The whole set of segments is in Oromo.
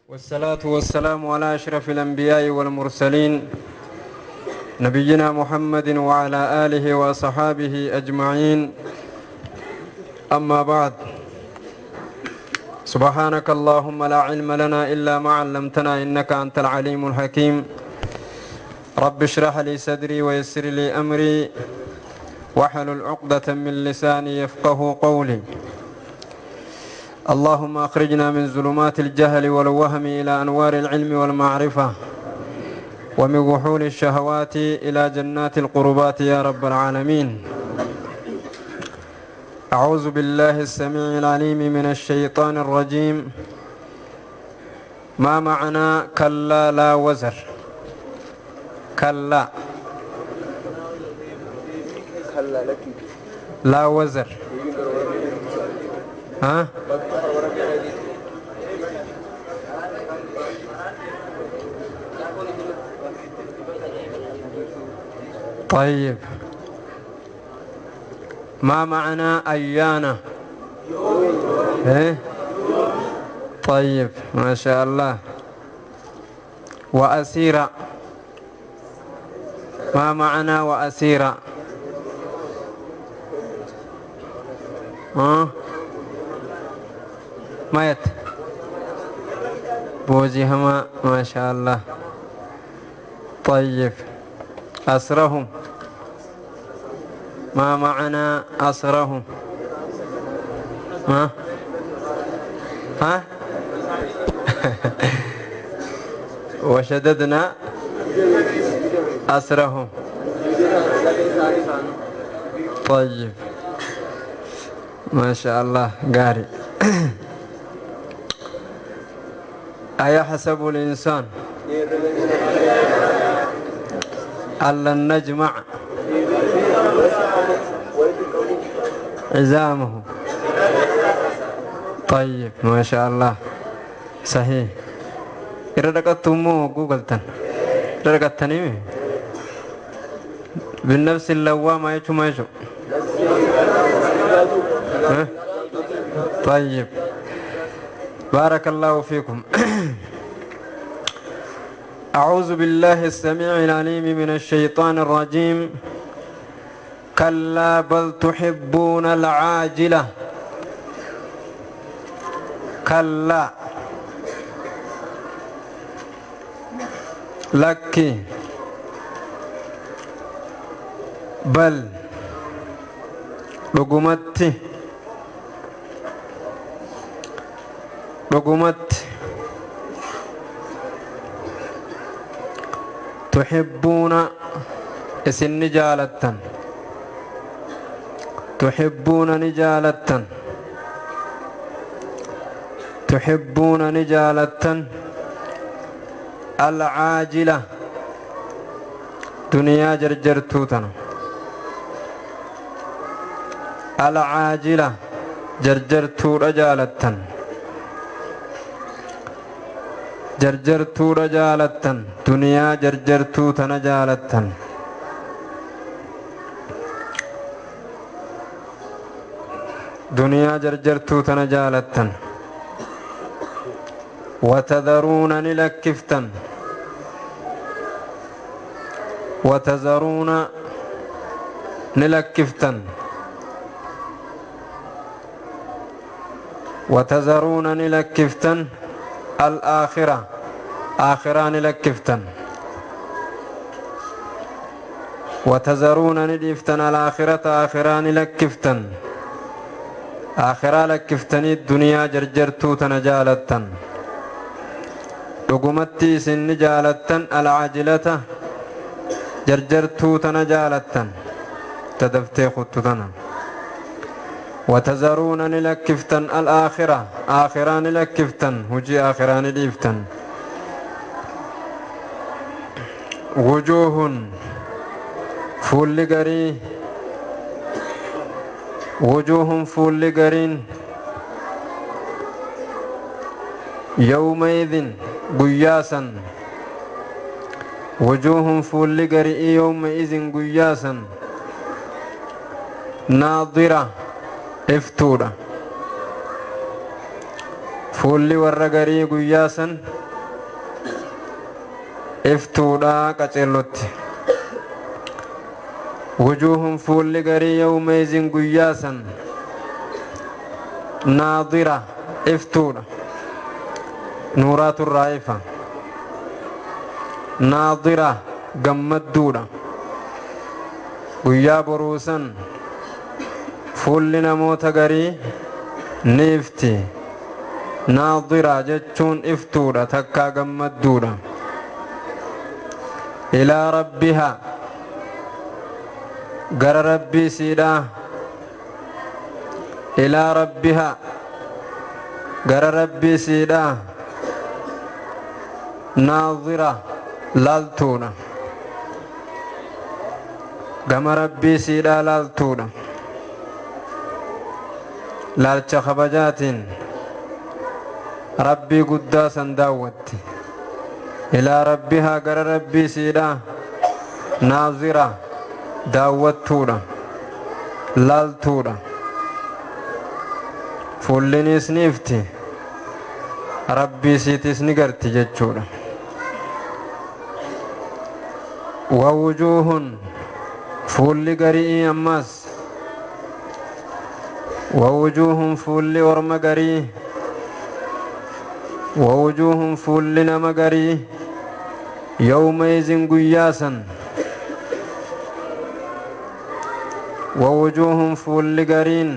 والصلاة والسلام على أشرف الأنبياء والمرسلين نبينا محمد وعلى آله وصحابه أجمعين. أما بعد، سبحانك اللهم لا علم لنا إلا ما علمتنا إنك أنت العليم الحكيم. رب اشرح لي صدري ويسر لي أمري واحلل عقدة من لساني يفقه قولي. اللهم أخرجنا من ظلمات الجهل والوهم إلى أنوار العلم والمعرفة، ومن وحول الشهوات إلى جنات القربات يا رب العالمين. أعوذ بالله السميع العليم من الشيطان الرجيم. ما معنى كلا لا وزر؟ كلا لا وزر. ها؟ طيب، ما معنى أيانا؟ إيه؟ طيب، ما شاء الله. وأسيرا، ما معنى وأسيرا؟ ها؟ ميت بوجهما، ما شاء الله. طيب، أسرهم، ما معنى أسرهم؟ ها؟ ها؟ وشددنا أسرهم. طيب، ما شاء الله قاري. أيحسب الإنسان أن لن نجمع عزامه؟ طيب، ما شاء الله، صحيح. إردقتمو جوجلتن إردقتني بالنفس اللوامة يشو ما يشو. طيب، بارك الله فيكم. أعوذ بالله السميع العليم من الشيطان الرجيم. كلا بل تحبون العاجلة. كلا لك بل dhugumatti dhugumatti tuhibbuuna isin ni jaalattan, tuhibbuuna ni jaalattan, tuhibbuuna ni jaalattan alcaajila duniyaa jarjartuu tana, alcaajila jarjartuudha jaalattan, jarjartuudha jaalattan, duniyaa jarjartuu tana jaalattan. Duniyaa jarjartuu tana jaalattan. Watadharuuna ni lakkiftan, watadharuuna ni lakkiftan, watadharuuna ni lakkiftan الآخرة آخران لكفتن. وتذرون نديفتن الآخرة آخران لكفتن، آخرة لكفتني الدنيا جرجرتو تنجالتن. رقمتي سن جالتن العاجلة جرجرتو تنجالتن تدفتي خطتنا. وتذرون لكفتن الآخرة آخران لكفتن وجي آخران ليفتن. وجوه فول غري، وجوه فول غرين يومئذ قياسا، وجوه فول غري يومئذ قياسا ناظرة افتورة. Fuulli warra garii guyyaa san iftuudha qaceellotti. Wujuuhun fuulli garii yawmaizin guyyaa san naadira iftuudha, nuuraaturraa ifa. Naadira gammadduudha. Guyyaa boruu san fuulli namoota garii ni ifti. Naadira jechuun iftuudha, takkaa gammadduudha. Ilaa rabbiha, gara rabbii siidha. Ilaa rabbiha, gara rabbii siidha. Naadira laaltuudha, gama rabbii siidha laaltuudha. Laalcha kabajaatiin rabbii guddaa san daawwatti. Ilaa rabbihaa, gara rabbii siidha. Naazira daawwattuudha, laaltuudha. Fuulliniis ni ifti, rabbii siitis ni garti jechuudha. Wawujuuhun fuulli garii ammas, wawujuuhun fuulli orma garii, wawujuuhun fuulli nama garii yawmaizin guyyaa san, wawujuuhun fuulli gariin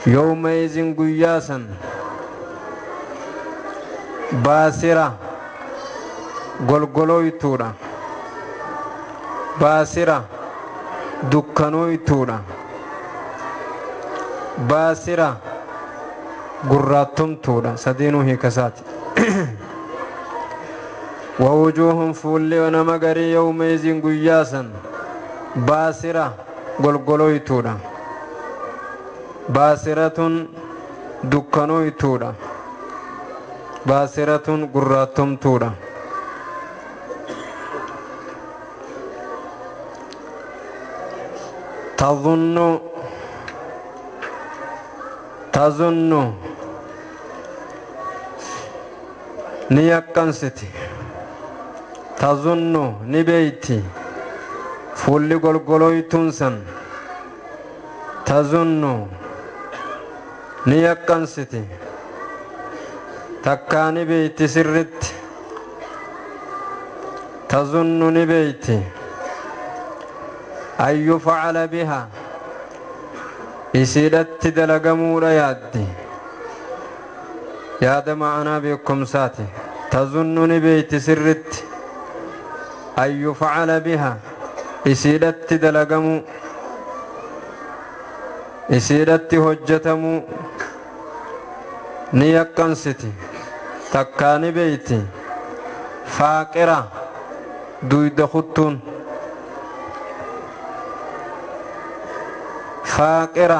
yawmaizin guyyaa san baasira golgolooytuudha, baasira dukkanooytuudha, baasira gurraattomtuudha. Sadiinuu hiikasaati. Wawujuuhun fuulli nama garii yawmaizin guyyaa san baasira golgolooytuudha, baasiratun dukkanooytuudha, baasiratun gurraattomtuudha. Tazunnu, tazunnu ni yaqqansiti. Tazunnu ni beeyti fuulli golgolooytuun san. Tazunnu ni yaqqansiti, takkaa ni beeyti sirritti. Tazunnu ni beeyti an yufcala biha, isiidhatti dalagamuudha yaaddi. Yaada ma'anaa beekumsaati. Tazunnu ni beeyti sirritti an yufcala biha, isiidhatti dalagamuu, isiidhatti hojjetamuu ni yaqqansiti, takkaa ni beeyti. Faaqira duyda kuttuun, faaqira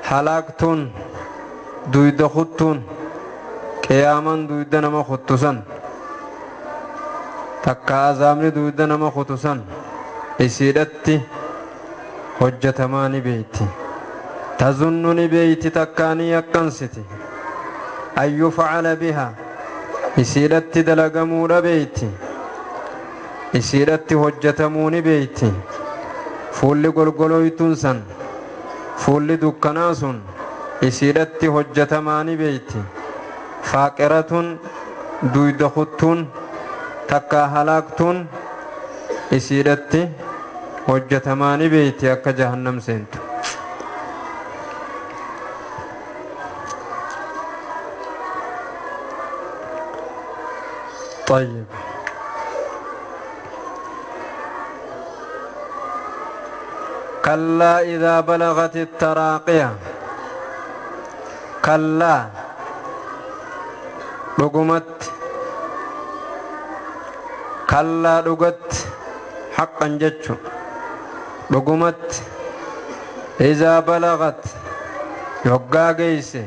halaaktuun duyda kuttuun, qiyaaman duyda nama kuttusan, takka azaabni duyda nama kutusan isiidhatti hojjetamaa ni beeyti. Tazunnu ni beeyti, takkaa ni yaqqansiti an yufcala biha, isiidhatti dalagamuudha beeyti, isiidhatti hojjetamuu ni beeyti. Fuulli golgolooytuun san, fuulli dukkanaa sun isiidhatti hojjetamaa ni beeyti. Faaqiratun duyda kuttuun, takkaa halaaktuun isiidhatti hojjetamaa ni beeyti akka jahannam seentu. طيب، كلا إذا بلغت التراقية. كلا dhugumatti, kallaa dhugatti, haqqan jechu dhugumatti. Izaa balagat yoggaa geeyse,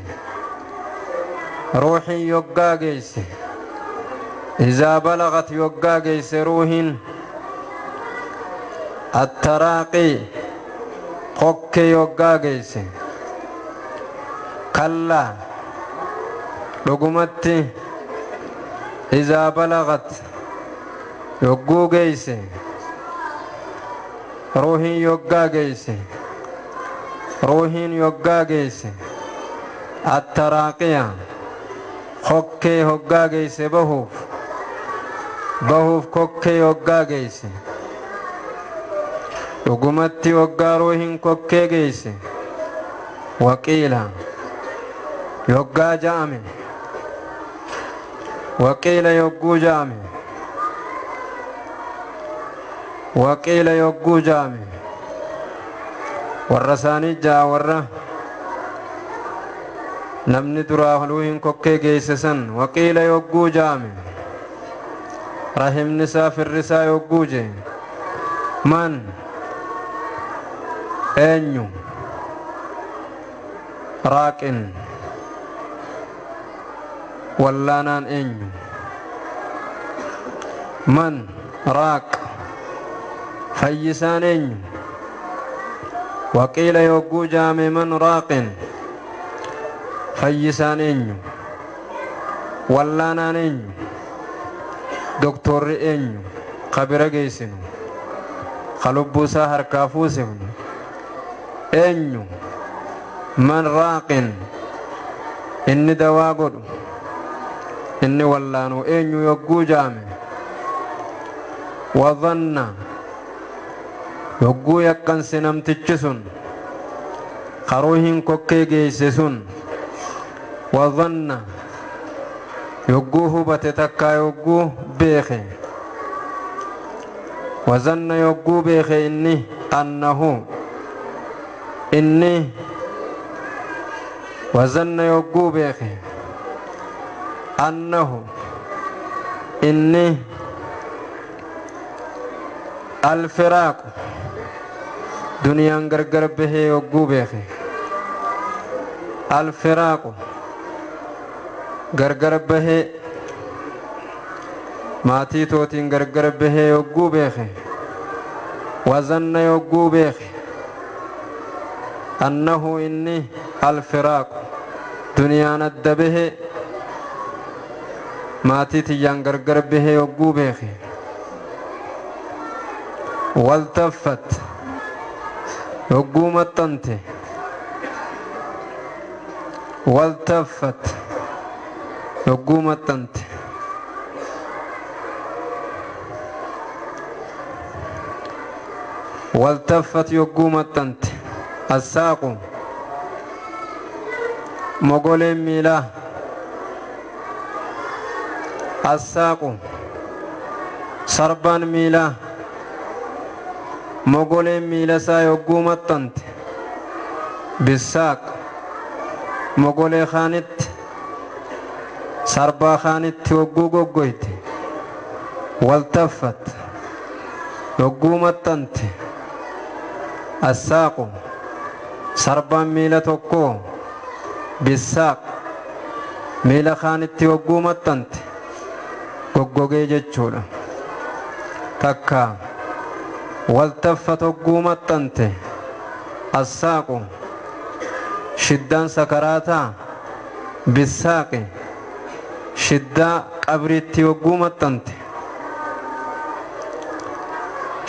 ruuhin yoggaa geeyse. Izaa balagat yoggaa geeyse ruuhin attaraaqii, kokke yoggaa geeyse. Kallaa, dhugumatti, izaa balagat, yogguu geeyse, ruuhiin yoggaa geeyse, ruuhiin yoggaa geeyse, attaraaqiya, kokkee hoggaa geeyse, bahuuf bahuuf kokkee hoggaa geeyse, dhugumatti hoggaa ruuhiin kokkee geeyse, waqiila yoggaa ja'ame, waqiila yogguu ja'ame, waqiila yogguu ja'ame, warra isaanii ja'a, warra namni duraa ruuhiin kokkee geeyse san, waqiila yogguu ja'ame, rahimni isaa firri isaa yogguu jee, man, eenyu, raaqin, wallaanaan eenyu, man raaq, fayyisaan eenyu, waqiila yogguu jaame, man raaqin, fayyisaan eenyu, wallaanaan eenyu, doktorri eenyu ka bira geessinu, ka lubbuu isaa harkaa fuusifnu eenyu, man raaqin, inni dawaa godhu, inni wallaanu eenyu yogguu jaame, wadanna, yogguu yaqqanse namtichi sun karuuhiin kokkee geeyse sun, wadanna, yogguu hubate takkaa yogguu beeke, wazanna, yogguu beeke inni, annahu inni, wazanna, yogguu beeke, annahu inni, alfiraaqu, duniyaan gargar bahee yogguu beeke, alfiraaqu, gargar bahee, maatii tootiin gargar bahee yogguu beeke, wazanna, yogguu beeke, annahu inni, alfiraaqu, duniyaan adda bahee, maatii tiyyaan gargar bahee yogguu beeke, waltaffat, yogguu maxxante, waltaffat, yogguu maxxante, waltaffat, yogguu maxxante, assaaqu, mogoleen miilaa, assaaqu, sarbaan miilaa, mogoleen miila isaa yogguu maxxante, bisaaq, mogolee kaanitti, sarbaa kaanitti yogguu goggoyte, waltaffat, yogguu maxxante, assaaqu, sarbaan miila tokkoo, bisaaq, miila kaanitti yogguu maxxante goggogee jechuudha. Takka waltaffat, hogguu maxxante, assaaqu, shiddaan sakaraataa, bisaaqi, shiddaa qabriitti yogguu maxxante,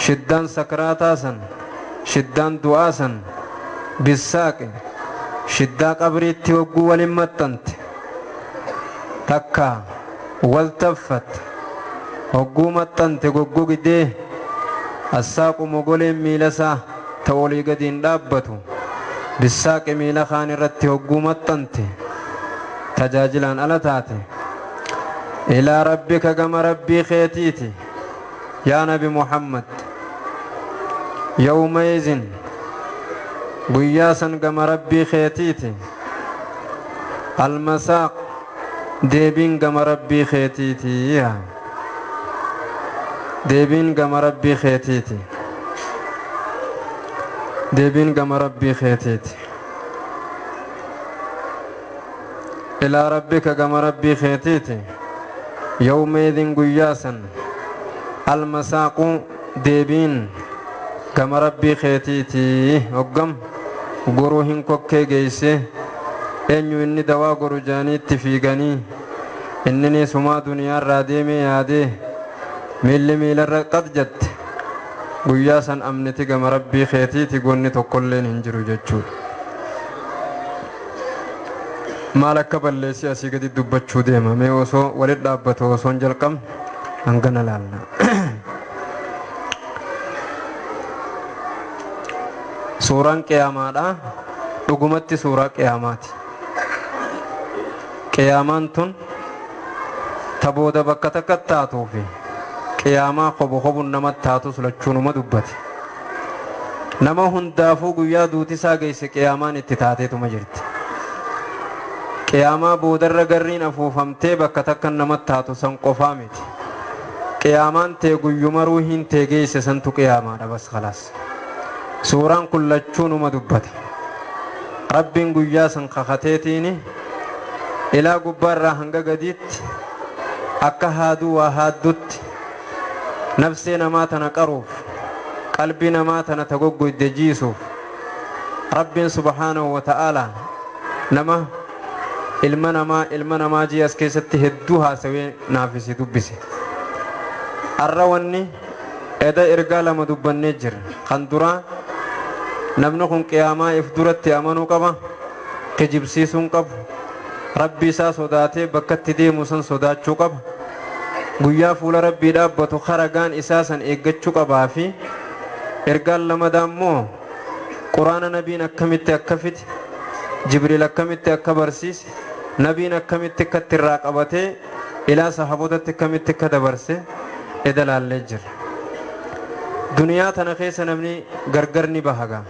shiddaan sakaraataa san, shiddaan du'aa san, bisaaqi, shiddaa qabriitti yogguu walin maxxante. Takka waltaffat, hogguu maxxante goggogidee, assaaqu, mogoleen miila isaa ta olii gadiin dhaabbatu, bisaaqi, miila kaan irratti hogguu maxxante tajaajilaan ala taate, ilaa rabbika, gama rabbii keetiiti yaa nabi Muhammad, yawmaizin, guyyaa san gama rabbii keetiiti, almasaaq, deebiin gama rabbii keetiiti, deebiin gama rabbii keetiiti, deebiin gama rabbii keetiiti. Ilaa rabbika, gama rabbii keetiiti, yawmaidin, guyyaa san, almasaaqu, deebiin gama rabbii keetiiti. Hoggam guruu hin kokkee geeyse. Eenyu inni dawaa godhu jaaniitti fiiganii inni sumaa duniyaarraa deemee yaadee miilli miilarra qad jette. Guyyaa san amniti gama rabbii keetiiti gonni tokkolleen hin jiru jechuudha. Maal akka balleessi asii gadi dubbachuu deema mee osoo walit dhaabbatu osoo hin jalqabne hangana laalla. Suuraan qiyaamaadha. Dhugumatti suuraa qiyaamaati. Qiyaamaan tun tabooda bakka takka taatuufi qiyaamaa qobo qobuun nama taatus lachuunuma dubbate. Nama hundaafuu guyyaa duuti isaa geesse qiyaamaan itti taateetuma jirti. Qiyaamaa boodarra garriin afuufamtee bakka takka nama taatu san qofaa miti. Qiyaamaan tee guyyuma ruuhiin tee geesse santu qiyaamaadha bas khalaas. Suuraan kun lachuunuma dubbate. Rabbiin guyyaa san kakateetiini ilaa gubbaarraa hanga gadiitti akka haaduu waa haaddutti nafsee namaa tana qaruuf qalbii namaa tana tagoggoyde jiisuuf rabbiin subhaanahu wa ta'aalaa nama ilma namaa jii as keessatti hedduu haasawee naafisi dubbise. Arra wanni eda ergaa lama dubbannee jira. Kan duraa namni kun qiyaamaa if duratti amanuu qaba, kijibsiisuun qabu, rabbi isaa sodaatee bakka itti deemu san sodaachuu qaba. Guyyaa fuula rabbii dhaabbatu haragaan isaa san eeggachuu qabaa fi ergaan lamadaa immoo quraana nabiin akkamitti akka fide, Jibriil akkamitti akka barsiise, nabiin akkamitti akka itti irraa qabatee ilaa sahabootatti akkamitti akka dabarse eda laallee jira. Duniyaa tana keessa namni gargar ni bahaga.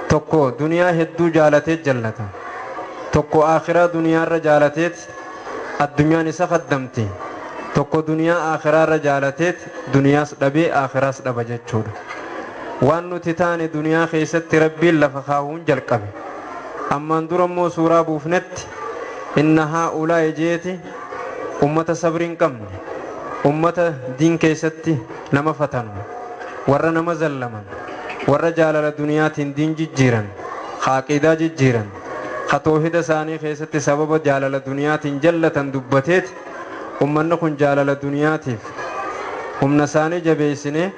Tokko duniyaa hedduu jaalatee jallata. Tokko akhiraa duniyaarra jaalateet addunyaan isa kaddamti. Tokko duniyaa akhiraarra jaalateet duniyaas dhabee akhiraas dhaba jechuudha. Waan nuti taane duniyaa keessatti rabbiin lafa kaa'uun jalqabe. Ammaan dura immoo suuraa buufnetti inna haa'ulaa'i jeeti ummata sabrii hin qabne, ummata diin keessatti nama fatanu, warra nama zallaman, warra jaalala duniyaatiin diin jijjiiran, haaqidaa jijjiiran, ka toohida isaanii keessatti sababa jaalala duniyaatiin jallatan dubbateeti ummanni kun jaalala duniyaatiif humna isaanii jabeessinee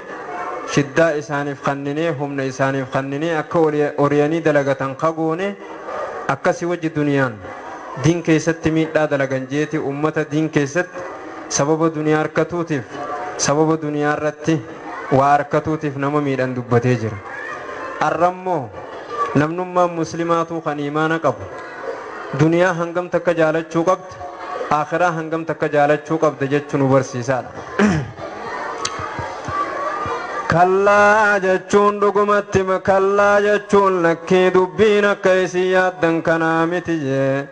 shiddaa isaaniif kanninee humna isaaniif kanninee akka oriyanii dalagatan kagoone akkasii wajji duniyaan diin keessatti miidhaa dalagan jeeti ummata diin keessatti sababa duniyaa harkatuutiif sababa duniyaa irratti waa harkatuutiif nama miidhan dubbatee jira. Arrammoo namnummaan muslimaatuu kan imaana qabu duniyaa hangam takka jaalachuu qabda akhiraa hangam takka jaalachuu qabda jechuu nu barsiisaadha. Kallaa jechuun dhugumatti kallaa jechuun lakkii dubbiin akka isin yaaddan kanaa miti jee.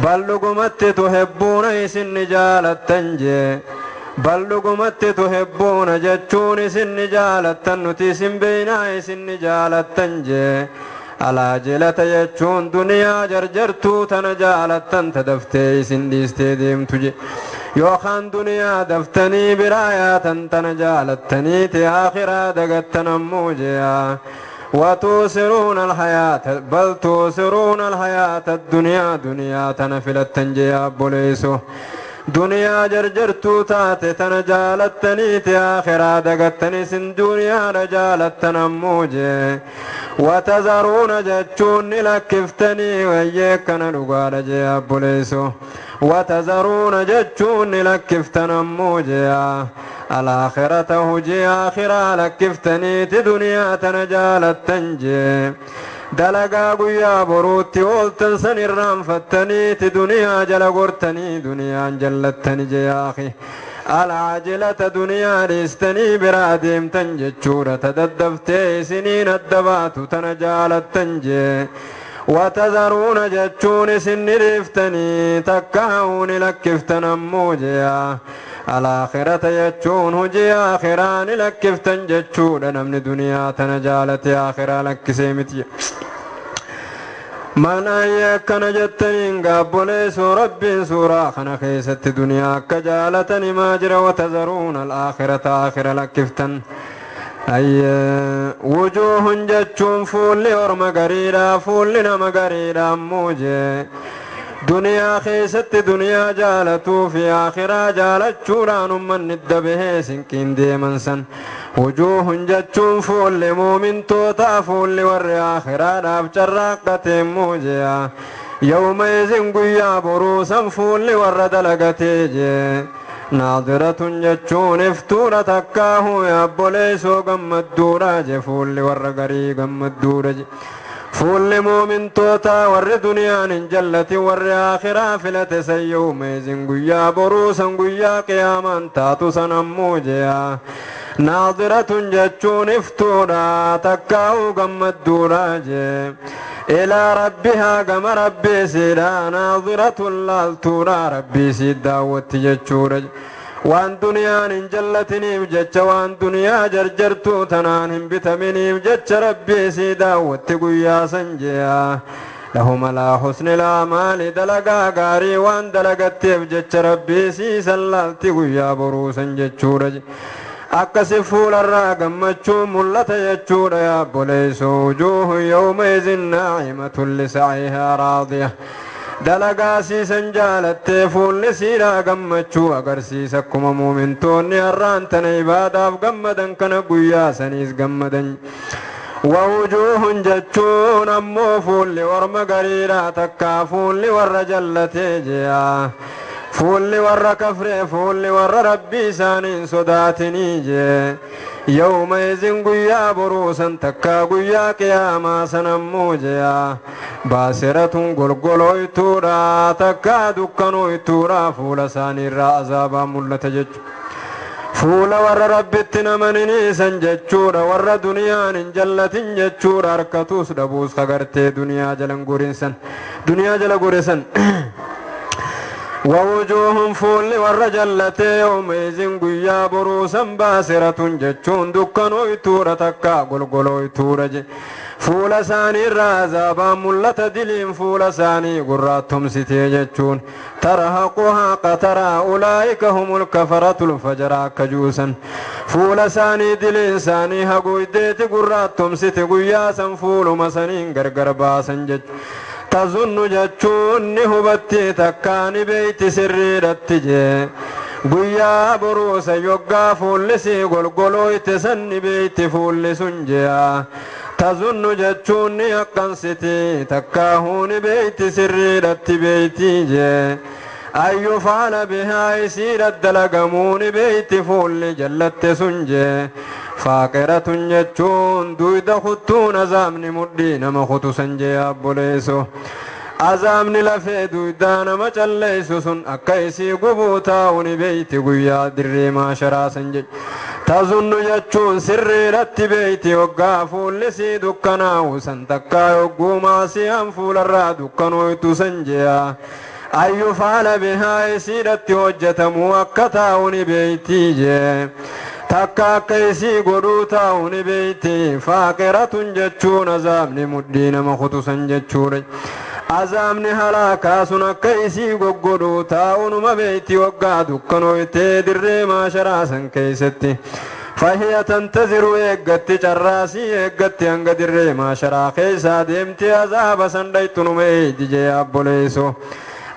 Bal dhugumatti tuhebbuuna isin ni jaalattan jee. Bal dhugumatti tuhebbuuna jechuun isin ni jaalattan nuti isin beeynaa isin ni jaalattan jee. Alaajilata jechuun duniyaa jarjartuu tana jaalattan ta daftee isin dhiistee deemtu je. Yookaan duniyaa daftanii biraa yaatan tana jaalattaniiti akhiraa dagattan ammoo je'a. وتؤثرون الحياة بل تؤثرون الحياة الدنيا دنيا تنفلتن جيا بوليسو دنيا جرجرتو تاتي تنجالتني تي آخرا دقتني سن دنيا رجالتن أموجي وتذرون جتشون لكفتني ويكنا نقال جيا بوليسو وتذرون جتشون لكفتن أموجي الآخرة هجي آخرة لكفتني تي دنيا تنجالتن جي دلقا قيا بروتي ولتن سنرام فتني تي دنيا جل قرتني دنيا جلتني جي آخي العاجلة دنيا ريستني براديم تنجتشورة تددفتي سنين الدبات تنجالتن جي وتذرون جتشون سن رفتني تكاون لكفتن أموجيا الآخرة يجون هجي آخران لكفتن جتشون نمن دنيا تنجالت آخرة لك سيمتي من أيك نجتني قابل رب سورة خنا خيست دنيا كجالتني ما جرى وتذرون الآخرة آخرة لكفتن. Wujuuhun jechuun fuulli orma gariidha, fuulli nama gariidha ammoo jee duniyaa keessatti duniyaa jaalatuu fi akhiraa jaalachuudhaan ummanni dabahee sinqiin deeman san. Wujuuhun jechuun fuulli muumintootaa, fuulli warri akhiraadhaaf carraaqqate immoo jea yawma izin guyyaa boruu san fuulli warra dalagatee jee. Naadiratun jechuun iftuudha, takkaahu yaabboleessoo gammadduudha je, fuulli warra garii gammadduudha je. Fuulli muumintootaa warri duniyaan hin jallatin, warri akhiraa filate san, yawma izin guyyaa boruu san, guyyaa qiyaamaan taatu san ammoo jea. Naadiratun jechuun iftuudha, takkaa'uu gammadduudha jee. Ilaa rabbihaa gama rabbii siidha, naadiratun laaltuudha, rabbii siid daawwatti jechuudha. Waan duniyaan hin jallatiniif jecha, waan duniyaa jarjartuu tanaan hin bitaminiif jecha, rabbii sii daawwatti guyyaa san jea. Lahum alaa husni laamaali, dalagaa gaarii waan dalagatteef jecha rabbii sii san laalti guyyaa boruu san jechuudha. Akkasi fuularraa gammachuu mul'ata jechuudha yaabboleessoo. Wujuuhu yawma izin naa'imatun lisa'ihaa raadiya, dalagaa siisan jaalattee fuulli siidhaa gammachuu agarsiisa. Akkuma muumintoonni har'aan tana ibaadaaf gammadan kana guyyaa saniis gammadan. Wawujuuhun jechuun ammoo fuulli orma gariidhaa, takkaa fuulli warra jallatee jea, fuulli warra kafree, fuulli warra rabbii isaaniin sodaatinii jee, yawma izin guyyaa boruusan, takkaa guyyaa qiyaamaa san ammoo jea, baasiratun golgolooytuudha, takkaa dukkanooytuudha, fuula isaaniirraa azaabaa mul'ata jechu. Fuula warra rabbitti namanini san jechuudha, warra duniyaan hin jallatin jechuudha, harkatuus dhabuus kagartee duniyaa jalan gorinsan, duniyaa jala goresan. Wawujuuhun fuulli warra jallatee yawma izin guyyaa boruusan baasiratun jechuun dukkanooytuudha, takkaa golgolooytuudha je. Fuula isaanii irraa azaabaan mul'ata, diliin fuula isaanii gurraattomsitee jechuun. Tarhaquhaa qataraa ulaa'ika humul kafaratul fajaraa akka juusan, fuula isaanii diliin isaanii haguuydeeti gurraattomsite, guyyaa san fuuluma saniin gargar baasan jechu. Tazunnu jechuun ni hubatti, takkaa ni beeyti sirriidhatti jee. Guyyaa boruusa yoggaa fuulli sii golgolooyte san ni beeyti fuulli sun jea. Tazunnu jechuun ni haqqansiti, takkaahuu ni beeyti sirriidhatti beeyti jee. Ayyu faala bihaa isiidha dalagamuu ni beeyti fuulli jallatte sun jee. Faaqiratun jechuun duyda kuttuun azaabni mudhii nama kutu san jee abboleeso. Azaabni lafee duydaa nama calleessu sun akka isii gubuu taa'u ni beeyti guyyaa dirree maasharaa san jechu. Tazunnu jechuun sirriidhatti beeyti hoggaa fuulli sii dukkanaa'u san, takkaa yogguu maasiyaan fuularraa dukkanooytu san jea. Ayyu faala bihaa isiidhatti hojjetamuu akka taa'u ni beeyti jee, takka akka isii godhuu taa'u ni beeyti. Faaqiratun jechuun azaabni mudhii nama kutusan jechuudha. Azaabni halaakaa sun akka isii goggodhuu taa'u numa beeyti waggaa dukkanooytee dirree maasharaa san keessatti. Fahiya tantaziru eeggatti, carraasii eeggatti, hanga dirree maasharaa keessaa deemti azaaba san dhaytu numa eeydi jee abboleeso.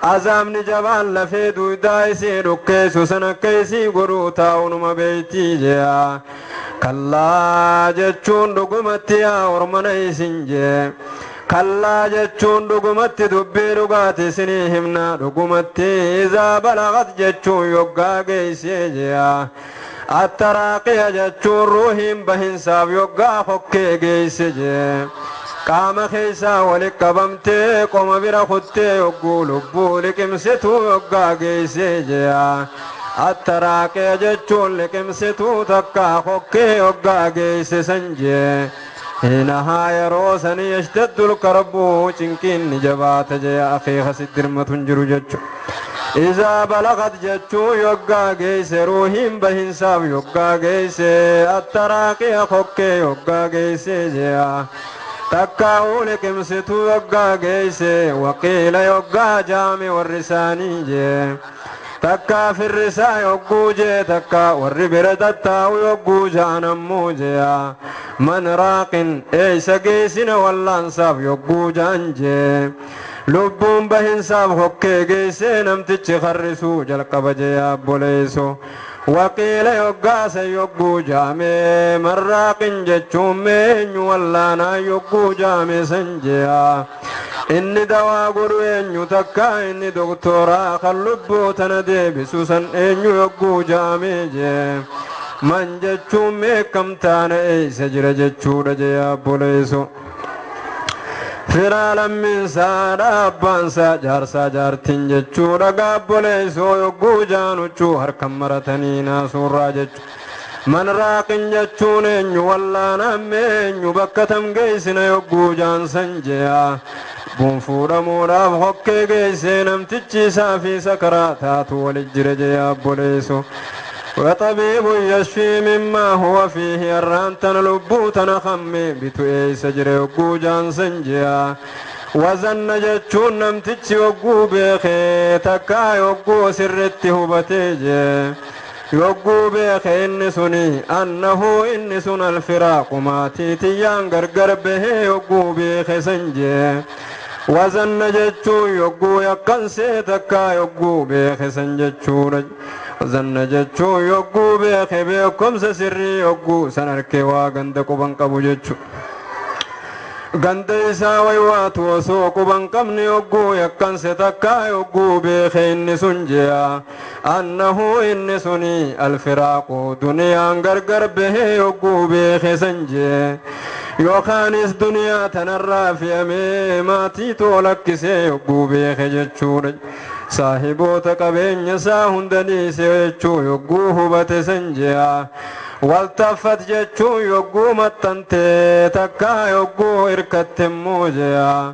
Azaabni jabaan lafee duydaa isii dhukkeessu san akka isii godhuu taa'u numa beeytii jea. Kallaa jechuun dhugumatti yaa ormana isin jee. Kallaa jechuun dhugumatti dubbii dhugaati isinii himna, dhugumatti izaa balagat jechuun yoggaa geeysee jea. Attaraaqiya jechuun ruuhiin bahinsaaf yoggaa hokkee geeyse jee. Qaama keessaa wali qabamtee qoma bira kuttee yogguu lubbuu liqimsituu yoggaa geeysee jea. Attaraaqiya jechuun liqimsituu takkaa hokkee yoggaa geeyse san jee. Hinahaa yeroo sanii yashtaddul karbuu cinqiin ni jabaata jee, akeeka siddirmatu hin jiru jechu. Izaa balagat jechuu yoggaa geeyse, ruuhiin bahinsaaf yoggaa geeyse, attaraaqiya hokkee yoggaa geeyse jea. Takkaa'uu liqimsituu yoggaa geeyse, waqiila yoggaa jaame warri isaanii jee. Takkaa firri isaa yogguu jee, takkaa warri bira tattaa'u yogguu ja'an ammoo je'a. Man raaqin, eeysa geessina wallaansaaf yogguu ja'an jee. Lubbuun bahinsaaf hokkee geessee namtichi harrisuu jalqaba jee obboleesso. Waqiila yoggaasa yogguu jaame, marraaqin jechuun meenyu wallaanaa yogguu jaame san je'a. Inni dawaa godhu eenyu, takkaa inni doktooraa kan lubbuu tana deebisu san eenyu yogguu jaame jee. Man jechuun meekamtaana eeysa jira jechuudha jee obboleesso. Firaa lammiinsaadha, abbaansaa, jaarsaa, jaartiin jechuudha gaabboleessoo yogguu jaanuchuu harkan maratanii naasuurraa jechu. Man raaqin jechuun eenyu wallaanaan eenyu, bakka tam geessina yogguu jaansan je'a. Lubbuun fuudhamuudhaaf hokkee geessee namtichi isaa fi sakaraa taatu walit jira jee obboleessoo. وطبيب يشفي مما هو فيه، الران تن لبو تن خمي بتو ايس جري وقو جان سنجيا. وزن جتشون نمتچ وقو بيخي، تكا يوقو سرت هبتيجي yogguu beeke inni suni annahu inni sun alfiraaqu maatii tiyyaan gargar bahee yogguu beeke san jee. Wazanna jechuun yogguu yakkansee, takkaa yogguu beeke san jechuudha. Wazanna jechuun yogguu beeke, beekumsa sirrii yogguu san arkee waa ganda quban qabu jechu. Ganda isaa waywaatu osoo quban qabne yogguu yakkanse, takkaa yogguu beeke inni sun je'a. Annahu inni suni alfiraaqu duniyaan gargar bahee yogguu beeke san jee. Yookaanis duniyaa tanarraa fe'amee maatii too lakkisee yogguu beeke jechuudha. Saahiboota qabeenya isaa hunda dhiise jechuu yogguu hubate san je'a. Waltaffat jechuun yogguu maxxantee, takkaa yogguu hirkatte immoo je'a.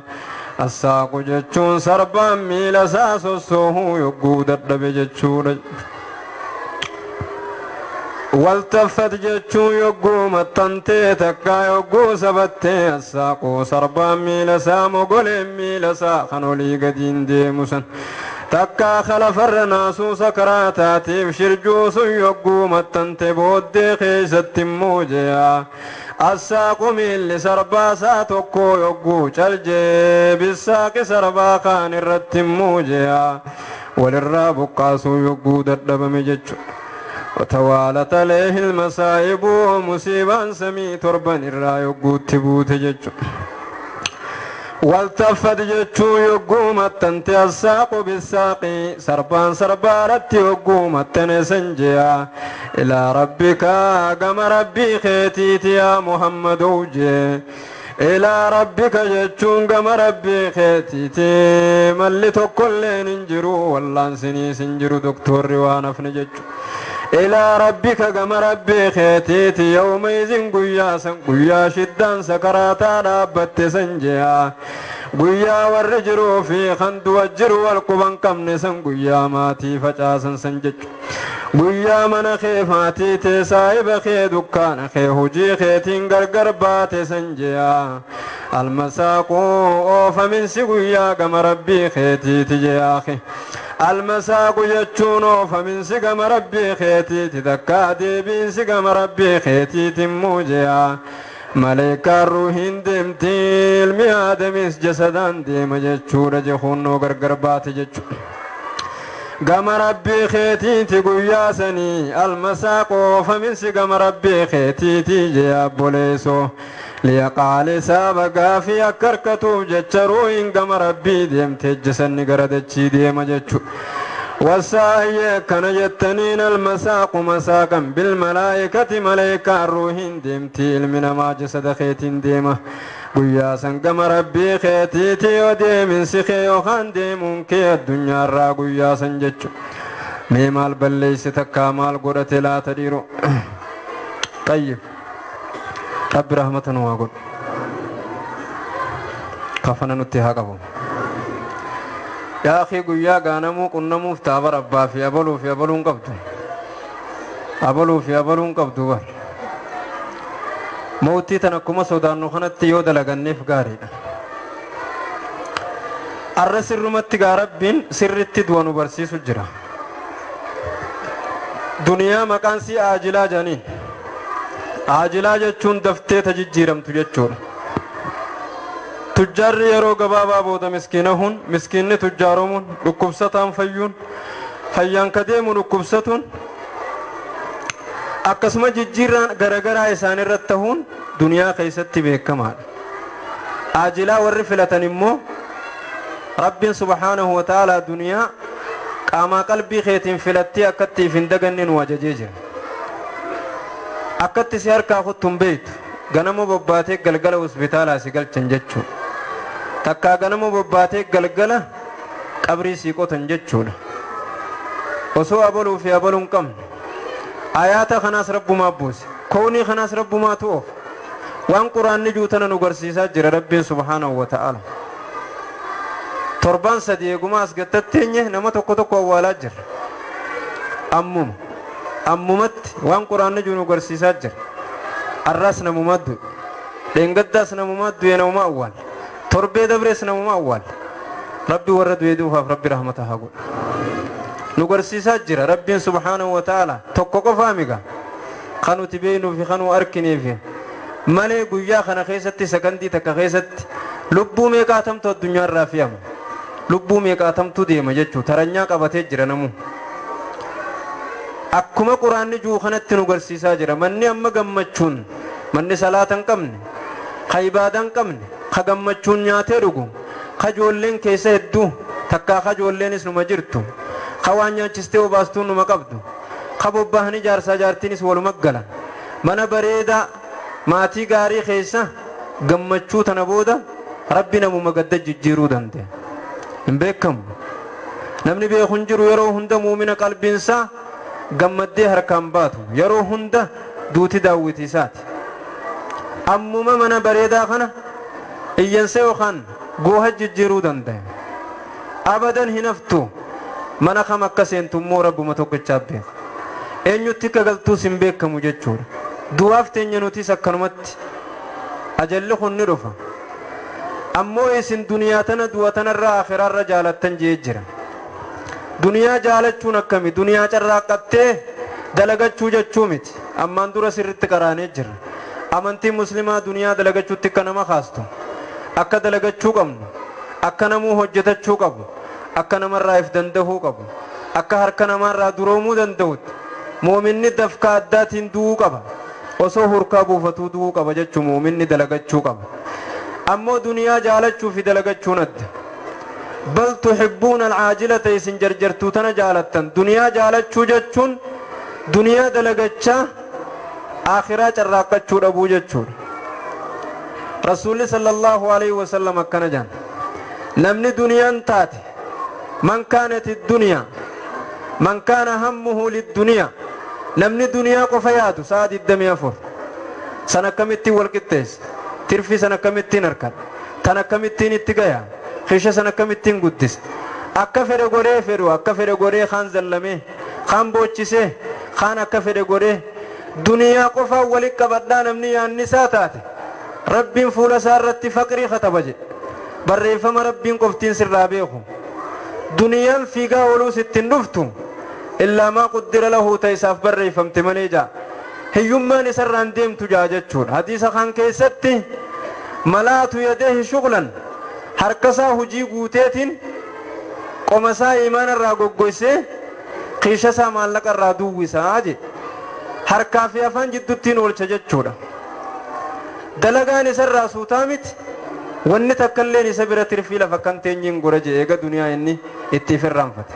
Assaaqu jechuun sarbaan miila isaa sossoohuu yogguu dadhabe jechuudha. Waltaffat jechuun yogguu maxxantee, takkaa yogguu sabattee, assaaqu sarbaan miila isaa, mogoleen miila isaa kan olii gadiin deemu san. Takkaa kalafarra naasuu sakaraa taatiif shirjuu sun yogguu maxxante booddee keessatti immoo je'a. Assaaqu miilli sarbaasaa tokko yogguu caljee bisaaqi sarbaa kaan irratti immoo je'a. Walirraa buqqaasuu yogguu dadhabame jechuudha. وتوالت عليه المصائب، musiibaan samii torban irraa yogguutti buute jechuudha. Waltaffat jechuu yogguu maxxante, assaaqu bisaaqi sarbaan sarbaaratti yogguu maxxane san je'a. Ilaa rabbika, gama rabbii keetiiti yaa Muhammadou jee. Ilaa rabbika jechuun gama rabbii keetiiti, malli tokkolleen hin jiru, wallaansiniis hin jiru, doktorri waan hafne jechuudha. Ilaa rabbika, gama rabbii keetiiti, yawma izin guyyaa san, guyyaa shiddaan sakaraataa dhaabbatte san je'a. Guyyaa warri jiruu fi kan du'a jiru wal quban qabne san, guyyaa maatii facaasan san jechuudha. Guyyaa mana kee, maatii tee, saahiba kee, dukkaana kee, hojii keetiin gargar baate san je'a. Almasaaquu oofaminsi guyyaa gama rabbii keetiiti je'aa. Almasaaqu jechuun oofaminsi gama rabbii keetiiti, takkaa deebiinsi gama rabbii keetiiti immoo je'a. Maleekaan ruuhiin deemti, ilmi aadamis jasadaan deema jechuudha jehunnoo gargar baate jechuudha. Gama rabbii keetiiti guyyaa sanii almasaaqu oofaminsi gama rabbii keetiiti jee obboleessoo. Liyaqaali saaba gaafii akka harkatuuf jecha ruuhiin gama rabbii deemte, jasanni gara dachii deema jechuudha. Wasaayyee akkana jettaniin, almasaaqu masaaqan bilmalaayikati, maleekaan ruuhiin deemti, ilmi namaa jasada keetiin deema. Guyyaa san gama rabbii keetiiti yoo deeminsi kee yookaan deemuun kee addunyaarraa guyyaa san jechuudha. Mee maal balleeyse, takkaa maal godhate laata dhiiroo? Tayyib. Rabbi rahmata nu haa godhu. Kafana nutti haa qabu. Yaa akii, guyyaa gaanamuu qunnamuuf taaba abbaa fi abaluu fi abaluun qabdu. Abaluu fi abaluun qabdu bar. Mootii tan akkuma sodaannu kanatti yoo dalaganneef gaariidha. Arra sirrumatti gaa rabbiin sirritti du'a nu barsiisu jira. Duniyaa maqaan si aajilaa jedhaniin. Aajilaa jechuun daftee tajijjiiramtu jechuudha. Tujjaarri yeroo gabaabaa booda miskiinahuun, miskiinni tujjaaromuun, dhukkubsataan fayyuun, fayyaan ka deemu dhukkubsatuun, akkasuma jijjiirraan garagaraa isaanirratti tahuun duniyaa keessatti beekamaadha. Aajilaa warri filatan immoo Rabbiin subhaanahu wa ta'aalaa duniyaa qaamaa qalbii keetiin filattee akkatti if hin daganne nu ajajee jira. Akkatti si harkaa kuttu hin beektu. Ganama bobbaatee galgala hospitaalaa si galchan jechuudha. Takkaa ganama bobbaatee galgala qabrii sii qotan jechuudha. Osoo abaluu fi abaluu hin qabne. Ayaata kanaas Rabbumaa buuse. Kownii kanaas Rabbumaatu oofa. Waan quraanni juutana nu garsiisaa jira Rabbiin subhaanahu wa ta'ala. Torbaan sadi eeguma as gattatteenye nama tokko tokko awwaalaa jira. Ammuma. Ammumatti waan quraanni jiru nu garsiisaa jira. Arraas namumaa du'e. Dheengaddaas namumaa du'e namuma awwaal. Torbee dabrees namuma awwaal. Rabbi warra du'e duufaaf Rabbi rahmata haa godhu. Nu garsiisaa jira Rabbiin subhaanahu wa ta'ala tokko qofaa miga. Kan nuti beeknuu fi kan nu arkineef malee guyyaa kana keessatti sakandii takka keessatti lubbuu meeqaatamtu addunyaarraa fe'ama. Lubbuu meeqaatamtu deema jechuu taranyaa qabatee jira namu. Akkuma quraanni jiru kanatti nu garsiisaa jira. Manni amma gammachuun manni salaata hin qabne, ka ibaadaa hin qabne, ka gammachuun nyaatee dhugu, ka ijoolleen keessa hedduu takkaa ka ijoolleenis numa jirtu, ka waan nyaachistee obaastuun numa qabdu, ka bobbahanii jaarsaa jaartiinis waluma galan. Mana bareedaa maatii gaarii keessa gammachuu tana booda Rabbi namuma gadda jijjiiruu danda'a. Hin beekamu. Namni beeku hin jiru yeroo hunda muumina qalbiinsaa gammaddee harkaan baatu. Yeroo hunda duuti daawwitii isaati. Ammuma mana bareedaa kana iyyansa yookaan gooha jijjiiruu danda'a. Abadan hin haftu. Mana kam akka seentu immoo Rabbuma tokkichaaf beeka. Eenyutti akka galtuus hin beekamu jechuudha. Du'aaf teenya nutis akkanumatti ajalli kun ni dhufa. Ammoo isin duniyaa tana du'a tanarraa akhiraarra jaalattan jee jira. Duniyaa jaalachuun akkami? Duniyaa carraaqqattee dalagachuu jechuu miti. Ammaan dura sirritti qaraanee jira. Amantiin muslimaa duniyaa dalagachuutti akka nama kaastu, akka dalagachuu qabnu, akka namuu hojjetachuu qabu, akka namarraa if dandahuu qabu, akka harka namaarraa duroomuu danda'utti muuminni dafka addaatiin du'uu qaba. Osoo hurkaa buufatuu du'uu qaba jechuu muuminni dalagachuu qaba. Ammoo duniyaa jaalachuu fi dalagachuun adda. Bal tuhibbuuna alcaajilata isin jarjartuu tana jaalattan. Duniyaa jaalachuu jechuun duniyaa dalagachaa akhiraa carraaqqachuu dhabuu jechuudha. Rasuulli sallallahu alaihi wasallam akkana jedhan. Namni duniyaan taate man kaanat ad-dunya man kaana hammuhu lid-dunya namni duniyaa qofa yaadu sa'a 24 san akkamittiin wal qixxeessa? Tirfii san akkamittiin harkadha? Tan akkamittiin itti gaya? Kisha san akkamittiin guddisa? Akka fedhe godhee fedhu, akka fedhe godhee kaan zallamee, kaan boochisee, kaan akka fedhe godhee duniyaa qofaan walitti qabadhaa namni yaanni isaa taate Rabbiin fuula isaa irratti faqrii kataba jedhe. Barreeffama Rabbiin qoftiin sirraa beeku. Duniyaan fiigaa ooluus ittiin dhuftu illaa maa quddira lahu ta isaaf barreeffamte malee jaa. Hiyyummaan isarraan deemtu jaa jechuudha. Hadiisa kan keessatti malaatu yadeehi shughlan harkasaa hujii guuteetiin qomasaa imaanarraa goggoysee kiishasaa maallaqarraa duwwisaa jedhe. Harkaa fi afaan jidduttiin oolcha jechuudha. Dalagaan isarraa suutaa miti. Wanni takkalleen isa bira tirfii lafa kan teenyeen gora jedhe eega duniyaa inni itti ifirraanfate.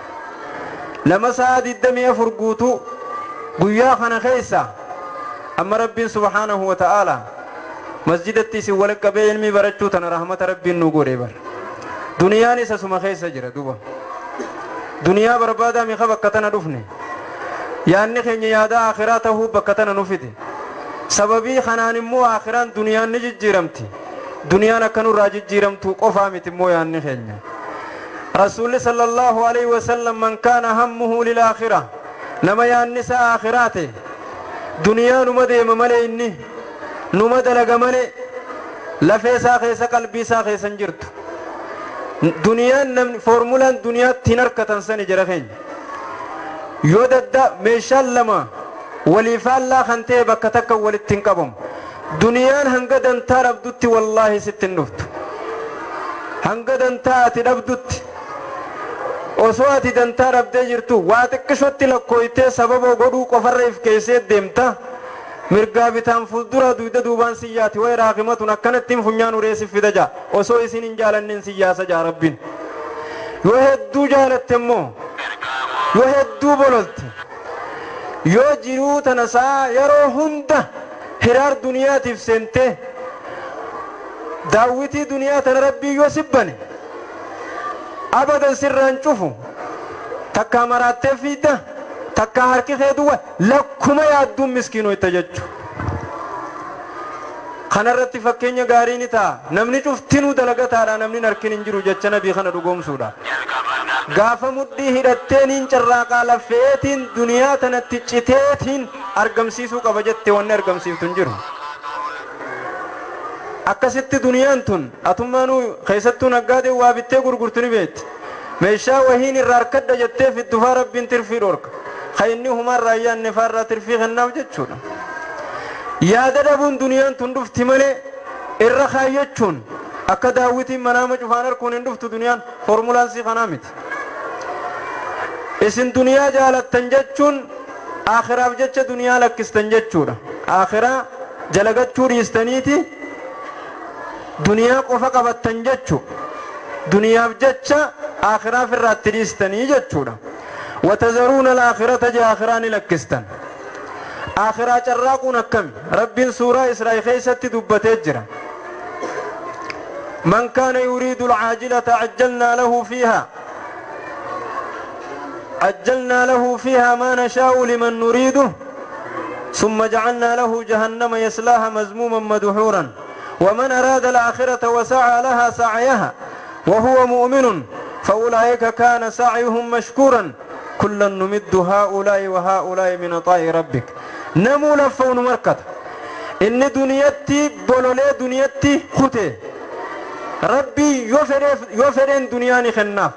Lama sa'a 24 guutuu guyyaa kana keessa amma Rabbiin subhaanahu wa ta'ala masjidatti isin walitti qabee ilmii barachuu tana rahmata Rabbiin nu godhe bara. Duniyaan isa suma keessa jira duuba. Duniyaa barbaadaa mi'a bakka tana dhufne. Yaanni keenya yaada akhiraa tahuu bakka tana nu fide. Sababii kanaan immoo akhiraan duniyaan ni jijjiiramti. Duniyaan akka nurraa jijjiiramtu qofaa miti immoo yaanni keenya. Rasuulli sallallahu alaihi wasallam man kaana hammuhu lil aakhira nama yaanni isaa akhiraa ta'e duniyaa numa deema malee inni numa dalaga malee lafee isaa keessa qalbii isaa keessa hin jirtu. Duniyaan namni foormulaan duniyaatti hin harkatan sani jira keenya. Yoo dadda meeshaan lama waliifaallaa kan ta'e bakka takka walitti hin qabamu. Duniyaan hanga dantaa dhabdutti wallaahi sitti hin dhuftu. Hanga dantaa ati dhabdutti, osoo ati dantaa dhabdee jirtu waa xiqqishotti lakkooytee sababa godhuu qofarra if keessee deemta. Mirgaa bitaan, fuuldura, dugda duubaan siyyaati. Way raaqimatun akkanattiin funyaan uree si fida jaa. Osoo isin hin jaalanneen siyyaasa jaa Rabbiin. Yoo hedduu jaalatte immoo, yoo hedduu bololte, yoo jiruu tana sa'a yeroo hunda hiraar duniyaatiif seentee daawwitii duniyaa tana Rabbii yoo sibbane abadan sirraan cufu, takkaa maraattee fiidda, takkaa harki kee duwwa, lakkuma yaadduun miskiinoyta jechu. Kanarratti fakkeenya gaarii ni ta'a. Namni cuftinuu dalagataadha, namni harkin hin jiru jecha nabii kana dhugoomsuudha. Gaafa mudhii hidhatteeniin carraaqaa laffeetiin duniyaa tanatti citeetiin argamsiisuu qaba jette, wanni argamsiiftu hin jiru. Akkasitti duniyaan tun atummaanuu keessattuu naggaadee waa bittee gurgurtu ni beekti. Meeshaa wahiin irraa harkadha jettee fiddufaa Rabbiin tirfii dhorka. Ka inni humarraa yaanne faarraa tirfii kennaaf jechuudha. Yaada dhabuun duniyaan tun dhufti malee irra kaayyachuun akka daawwitiin manaama cufaan harkuun hin dhuftu. Duniyaan foormulaan sii kanaa miti. Isin duniyaa jaalattan jechuun aakhiraaf jecha duniyaa lakkistan jechuudha. Aakhiraa jalagachuu dhiistaniiti duniyaa qofa qabattan jechu. Duniyaaf jecha aakhiraaf irraatti dhiistanii jechuudha. وتذرون الآخرة جا آخران lakkistan. Aakhiraa carraaquun akkami? Rabbiin suuraa Israa'il keessatti dubbatee jira. من كان يريد العاجلة عجلنا له فيها، عجلنا له فيها ما نشاء لمن نريده، ثم جعلنا له جهنم يصلاها مذموما مدحورا. ومن أراد الآخرة وسعى لها سعيها وهو مؤمن فأولئك كان سعيهم مشكورا. كلا نمد هؤلاء وهؤلاء من عطاء ربك. نمو لفون مركت إن دنيتي بولولي دنيتي خته ربي يوفرين دنياني خناف.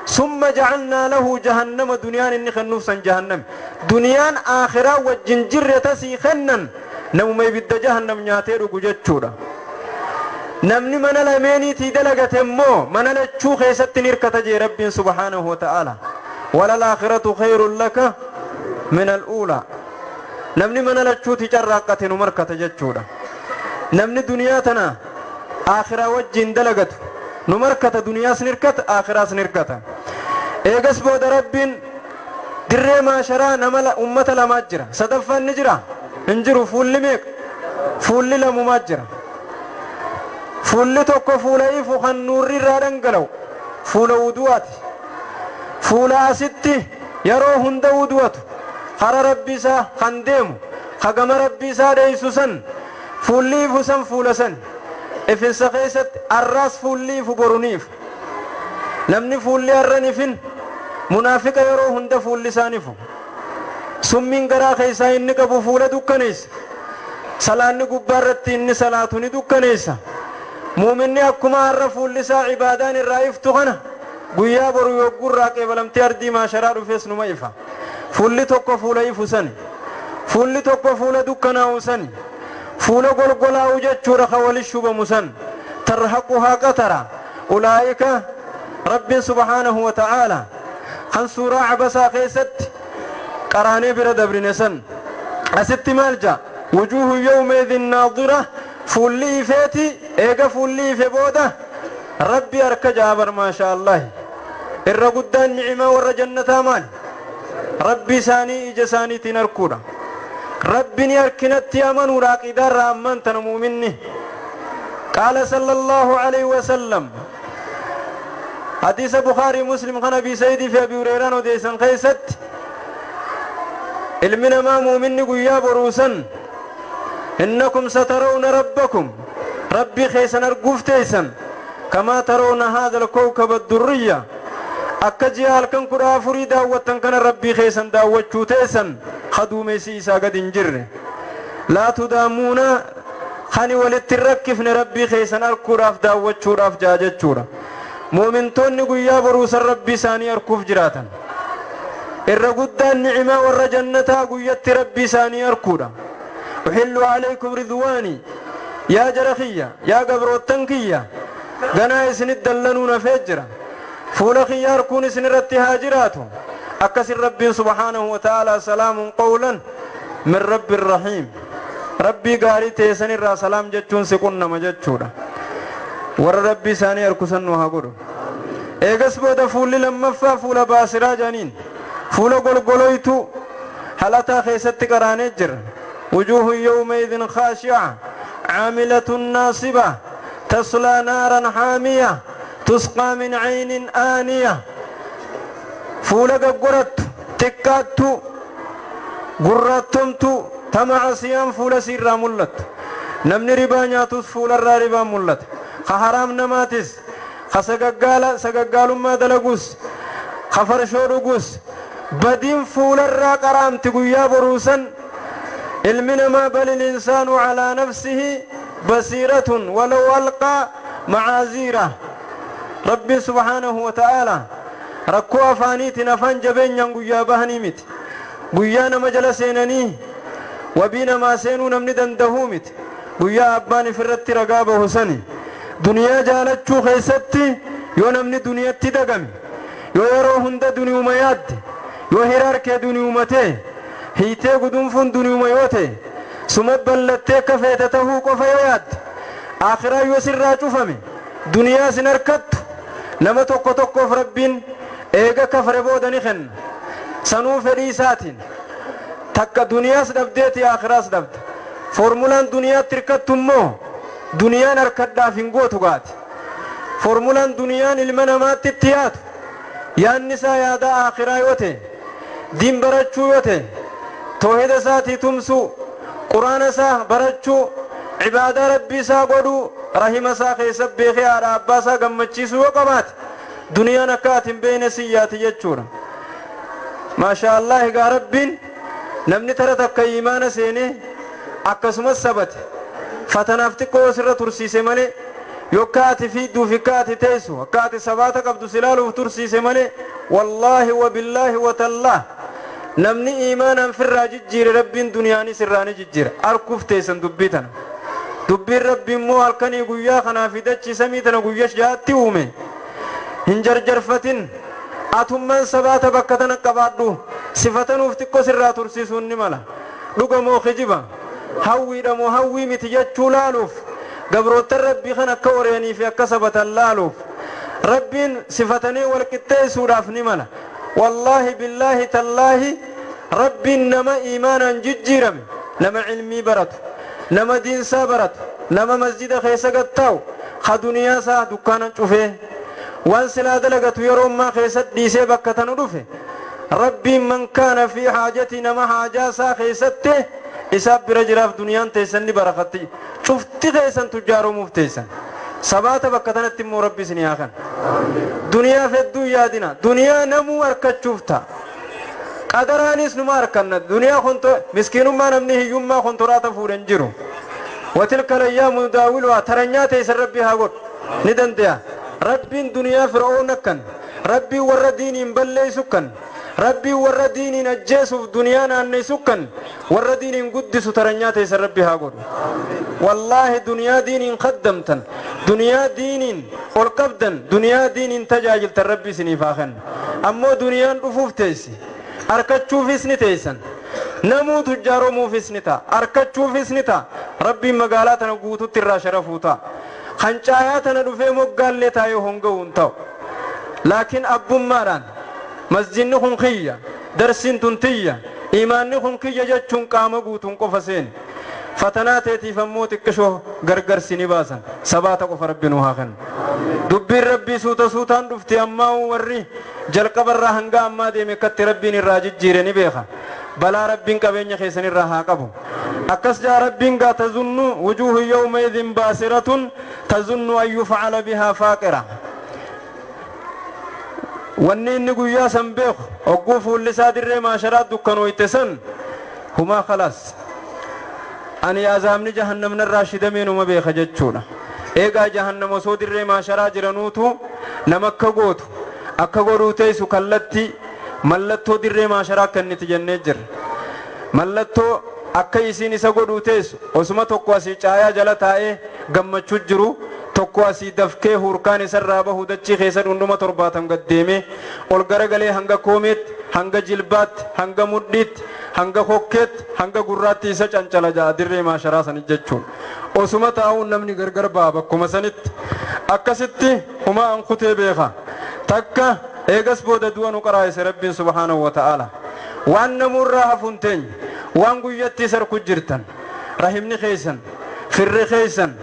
ثم جعلنا له جهنم، دنيان إني خنوف سن جهنم. دنيان آخرة والجنجر تسي خنن نمو ما يبد جهنم نياتيرو جتشورا. Namni mana lameeniitii dalagate immoo mana lachuu keessatti ni hirkata jee Rabbiin سبحانه وتعالى. وللآخرة خير لك من الأولى. Namni mana lachuuti carraaqqate nu markata jechuudha. Namni duniyaa tana aakhiraa wajjin dalagatu nu markata. Duniyaas ni hirkata, aakhiraas ni hirkata. Eegas booda Rabbiin dirree maasharaa nama ummata lamaa jira. Sadaffaan ni jira? Hin jiru. Fuulli meeqa? Fuulli lamumaa jira. Fuulli tokko fuula ifu kan nuurri irraa dhangala'u, fuula wudu'aati. Fuula asitti yeroo hunda wudu'atu, kara Rabbi isaa kan deemu, kagama Rabbi isaa dheeysu san, fuulli ifu san, fuula san ifinsa keessatti arraas fuulli ifu boru ni ifu. Namni fuulli arran ifin munaafiqa. Yeroo hunda fuulli isaan ifu summiin garaa keessaa inni qabu fuula dukkaneessa. Salaanni gubbaa irratti inni salaatu ni dukkaneessa. Muuminni akkuma har'a fuulli isaa ibaadaan irraa iftu kana guyyaa boru yogguu irraa qeebalamtee ardii maasharaa dhufees numa ifa. Fuulli tokko fuula ifu sani. Fuulli tokko fuula dukkanaa'u sani, fuula golgolaa'u jechuudha, ka wali shubamu san. ترهقها قترة أولئك. Rabbiin سبحانه وتعالى kan suuraa Cabasaa keessatti qaraanee bira dabrine san asitti maal jaa? وجوه يومئذ ناضرة. Fuulli ifeeti. Eega fuulli ife booda Rabbi harka jaabar. Maasha Allah, irra guddaan ni'imaa warra jannataa maali? Rabbi isaanii ija isaaniitiin arkuudha. Rabbi ni harkinatti amanuudha. Aqiidaarraa ammaan tana muuminni. قال صلى الله عليه وسلم، حديث بخاري مسلم kan أبي سعيد fi أبي هريرة odeessan keessatti, ilmi namaa muuminni guyyaa boruusan إنكم سترون ربكم، Rabbii keessan arguuf teessan، كما ترون هذا الكوكب الدري، akka ji'a halkan 14 daawwattan kana Rabbii keessan daawwachuu teessan, kaduumessi isaa gad hin jirre. لا تضامون, kani walitti hin rakkifne Rabbii keessan arguudhaaf daawwachuudhaaf jaa jechuudha. Muumintoonni guyyaa boruusan Rabbii isaanii arguuf jiraatan. Irra guddaan ni'imaa warra jannataa guyyatti Rabbii isaanii arkuudha. Uhillu alaykum ridwaani, yaa jara kiyya, yaa gabroottan kiyya, ganaa isinit dallanuun hafee jira, fuula kiyya arkuun isin irratti haa jiraatu. Akkasin Rabbiin subhaanahu wa ta'aalaa salaamun qawlan min rabbin rahiim, Rabbii gaarii teessan irraa salaam jechuun si qunnama jechuudha. Warra Rabbii isaanii arkusan nu haa godhu. Eegas booda fuulli lammaffaa fuula baasiraa jedhaniin, fuula golgoloytu halataa keessatti qaraanee jira. Wujuuhun yawmaidin khaashi'a caamilatun naasiba taslaa naaran haamiya tusqaa min caynin aaniya. Fuula gaggorattu, xiqqaattu, gurraattomtu, tama asiyaan fuula siirraa mul'attu. Namni ribaa nyaatus fuularraa ribaan mul'ata, ka haraam namaatis, ka sagaggaala sagaggaalummaa dalagus, ka farshoo dhugus, badiin fuularraa qaraamti. Guyyaa boruusan ilmi namaa bal ilinsaanu calaa nafsihi basiiratun walaw alqaa macaaziira. Rabbiin subhaanahu wa ta'aalaa rakkoo afaaniitiin afaan jabeenyaan guyyaa bahanii miti. Guyyaa nama jala seenanii wabii namaa seenuu namni dandahuu miti. Guyyaa abbaan ifirratti ragaa bahu sani. Duniyaa jaalachuu keessatti yoo namni duniyatti dagame, yoo yeroo hunda duniyuma yaadde, yoo hiraarkee duniyuma ta'e, hiitee gudunfuun duniyuma yoo ta'e, suma ballattee akka feete tahuu qofa yoo yaadde, akhiraa yoo sirraa cufame, duniyaa sin harkattu. Nama tokko tokkoof Rabbiin eega kafare booda ni kenna, sanuu fedhii isaatiin. Takka duniyaas dhabdeeti akhiraas dhabde. Foormulaan duniyaatti hirkattu immoo duniyaan harkadhaaf hin gootu gaati. Foormulaan duniyaan ilma namaatti itti yaadu, yaanni isaa yaada akhiraa yoo ta'e, diin barachuu yoo ta'e, toohida isaatii tumsuu, quraana isaa barachuu, cibaadaa Rabbii isaa godhuu, rahima isaa keessa beekee haadha abbaa isaa gammachiisuu yoo qabaate, duniyaan akka ati hin beekne siyyaati jechuudha. Maashaa Allah. Egaa Rabbiin namni tara takka imaana seenee akkasumas sabate, fatanaaf xiqqoo sirra tursiise malee, yokka ati fiidduuf, akka ati teessu, akka ati sabaata qabdu si ilaaluuf tursiise malee, wallaahi wa billaahi wa tallaah, namni imaanaan firraa jijjiire Rabbiin duniyaanis irraa ni jijjiira. Arkuuf teessan dubbii tana. Dubbiin Rabbi immoo halkanii guyyaa kanaa fi dachii samii tana guyyaa jaatti uume hin jarjarfatin. Atummaan sabaata bakka tana qabaadhu, sifatanuuf xiqqoo sirraa tursiisuun ni mala. Dhuga moo kijiba, hawwiidha moo hawwii miti jechuu laaluuf, gabroottan Rabbii kan akka oreanii fi akka sabatan laaluuf, Rabbiin sifatanii wal qixxeessuudhaaf ni mala. Wallaahi, billaahi, tallaahi, Rabbiin nama imaanaan jijjiirame, nama cilmii baratu, nama diinsaa baratu, nama masjida keessa gattaa'u, ka duniyaa isaa dukkaana cufee waan silaa dalagatu yeroo ammaa keessatti dhiisee bakka tanu dhufe, Rabbiin man kaana fi haajati, nama haajaa isaa keessatti isaaf bira jiraaf, duniyaan teessan ni barakatti. Cufti keessan tujjaaromuuf teessan. Sabaata bakka tanatti immoo Rabbi isin haa kan. Duniyaa hedduu yaadina. Duniyaa namuu harkachuuf ta'a. Qadaraanis numa harkanna. Duniyaa konto miskiinummaa, namni hiyyummaa kontoraata fuudhan jiru. Watilka layyaamu nudaawiluhaa. Taranyaa teessan Rabbi haa godhu ni danda'a. Rabbiin duniyaa Fir'oon akkan, Rabbiin warra diiniin balleessu kan, Rabbiin warra diiniin ajjeesuuf duniyaa naanneessu kan, warra diiniin guddisu taranyaa teessan Rabbi haa godhu. Wallaahi, duniyaa diiniin kaddamtan, duniyaa diiniin ol qabdan, duniyaa diiniin tajaajiltan Rabbi isiniif haa kennu. Ammoo duniyaan dhufuuf teessi, arkachuufis ni teessan. Namuu tujjaaromuufis ni ta'a, arkachuufis ni ta'a. Rabbiin magaalaa tana guututti irraa sharafuu ta'a. Kan caayaa tana dhufee moggaallee taa'ee honga'uu hin ta'u. Laakiin abbummaadhaan masjidni kun kiyya, darsiin tun tiyya, imaanni kun kiyya jechuun qaama guutuun qofa seeni. Fatanaa teetiif ammoo xiqqishoo gargarsi ni baasan. Sabaata qofa Rabbi nu haa kennu. Dubbiin Rabbii suuta suutaan dhufti. Ammaa warri jalqabarraa hanga ammaa deeme akkatti Rabbiin irraa jijjiire ni beeka. Balaa Rabbiin qabeenya keessan irraa haa qabu. Akkas jaa Rabbiin gaa: tazunnu wujuuhu yawmaidin baasiratun tazunnu an yufcala bihaa faaqira. Wanni inni guyyaa san beeku, hogguu fuulli isaa dirree maasharaa dukkanooyte san, humaa khalaas, ani azaabni jahannamnarraa shidameenuma beeka jechuudha. Eegaa jahannam osoo dirree maasharaa jiranuutu nama akka gootu akka godhuu teessu kallatti Mallattoo dirree maasharaa akka inni jennee jirra. Mallattoo akka isiin isa godhuu teessu osuma tokko asii caayaa jala taa'ee gammachuu jiru, tokko asii dafkee hurkaan isarraa bahu dachii keessa dhundhuma 70 gad deemee ol garagalee hanga koomeetti, hanga jilbaatti, hanga mudhiitti, hanga kokkeetti, hanga gurraatti isa cancala ja'a dirree maasharaa sani jechuudha. Osuma taa'uun namni gargar ba'a bakkuma sanitti. Akkasitti humaa an kutee beeka. Takka eegas booda du'a nu qaraayise Rabbiin subhaanahu wa ta'ala. Waan namuurraa hafuun teenye, waan guyyatti sarku jirtan, rahimni keessan, firri keessan,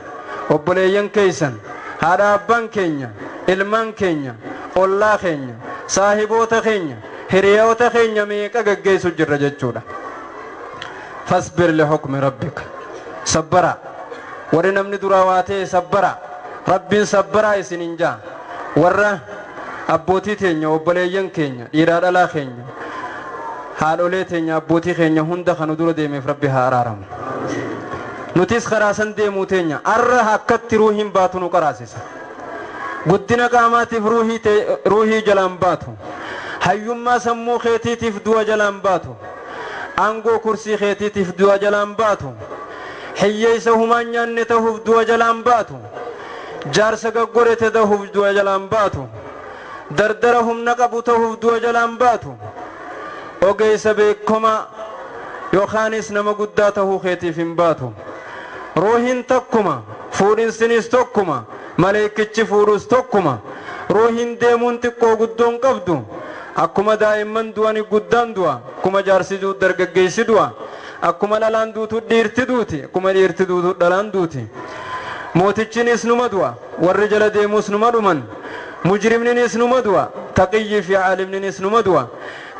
obboleeyyan keessan, haadha abbaan keenya, ilmaan keenya, ollaa keenya, saahiboota keenya, hiriyoota keenya meeqa gaggeessu jirra jechuudha. Fasbir lihukmi rabbika. Sabbara. Warri namni duraa waa ta'e sabbara. Rabbiin sabbaraa isiniin ja'a. Warra abbootii teenya, obboleeyyan keenya, dhiiraa dhalaa keenya, haadholee teenya, abbootii keenya hunda kan dura deemeef Rabbi haa araaramu. Nutis karaa san deemuu teenya arra akkatti ruuhiin baatu nu qaraasisa. Guddina qaamaatiif ruuhii jalaan baatu. Hayyummaa sammuu keetiitiif du'a jalaan baatu. Aangoo kursii keetiitiif du'a jalaan baatu. Hiyyeessa humaan nyaanne tahuuf du'a jalaan baatu. Jaarsa gaggorete tahuuf du'a jalaan baatu. Dardara humna qabu tahuuf du'a jalaan baatu. Ogeessa beekamaa yookaanis nama guddaa tahuu keetiif hin baatu. Ruuhiin tokkuma, fuudhinsinis tokkuma, maleekichi fuudhus tokkuma. Ruuhiin deemuun xiqqoo guddoon qabdu. Akkuma daa'imman du'ani guddaan du'a, akkuma jaarsi du'u dargaggeessi du'a, akkuma dhalaan duutu dhiirti duuti, akkuma dhiirti duutu dhalaan duuti. Mootichinis numa du'a, warri jala deemus numa dhuman, mujrimninis numa du'a, taqiyyii fi caalimninis numa du'a.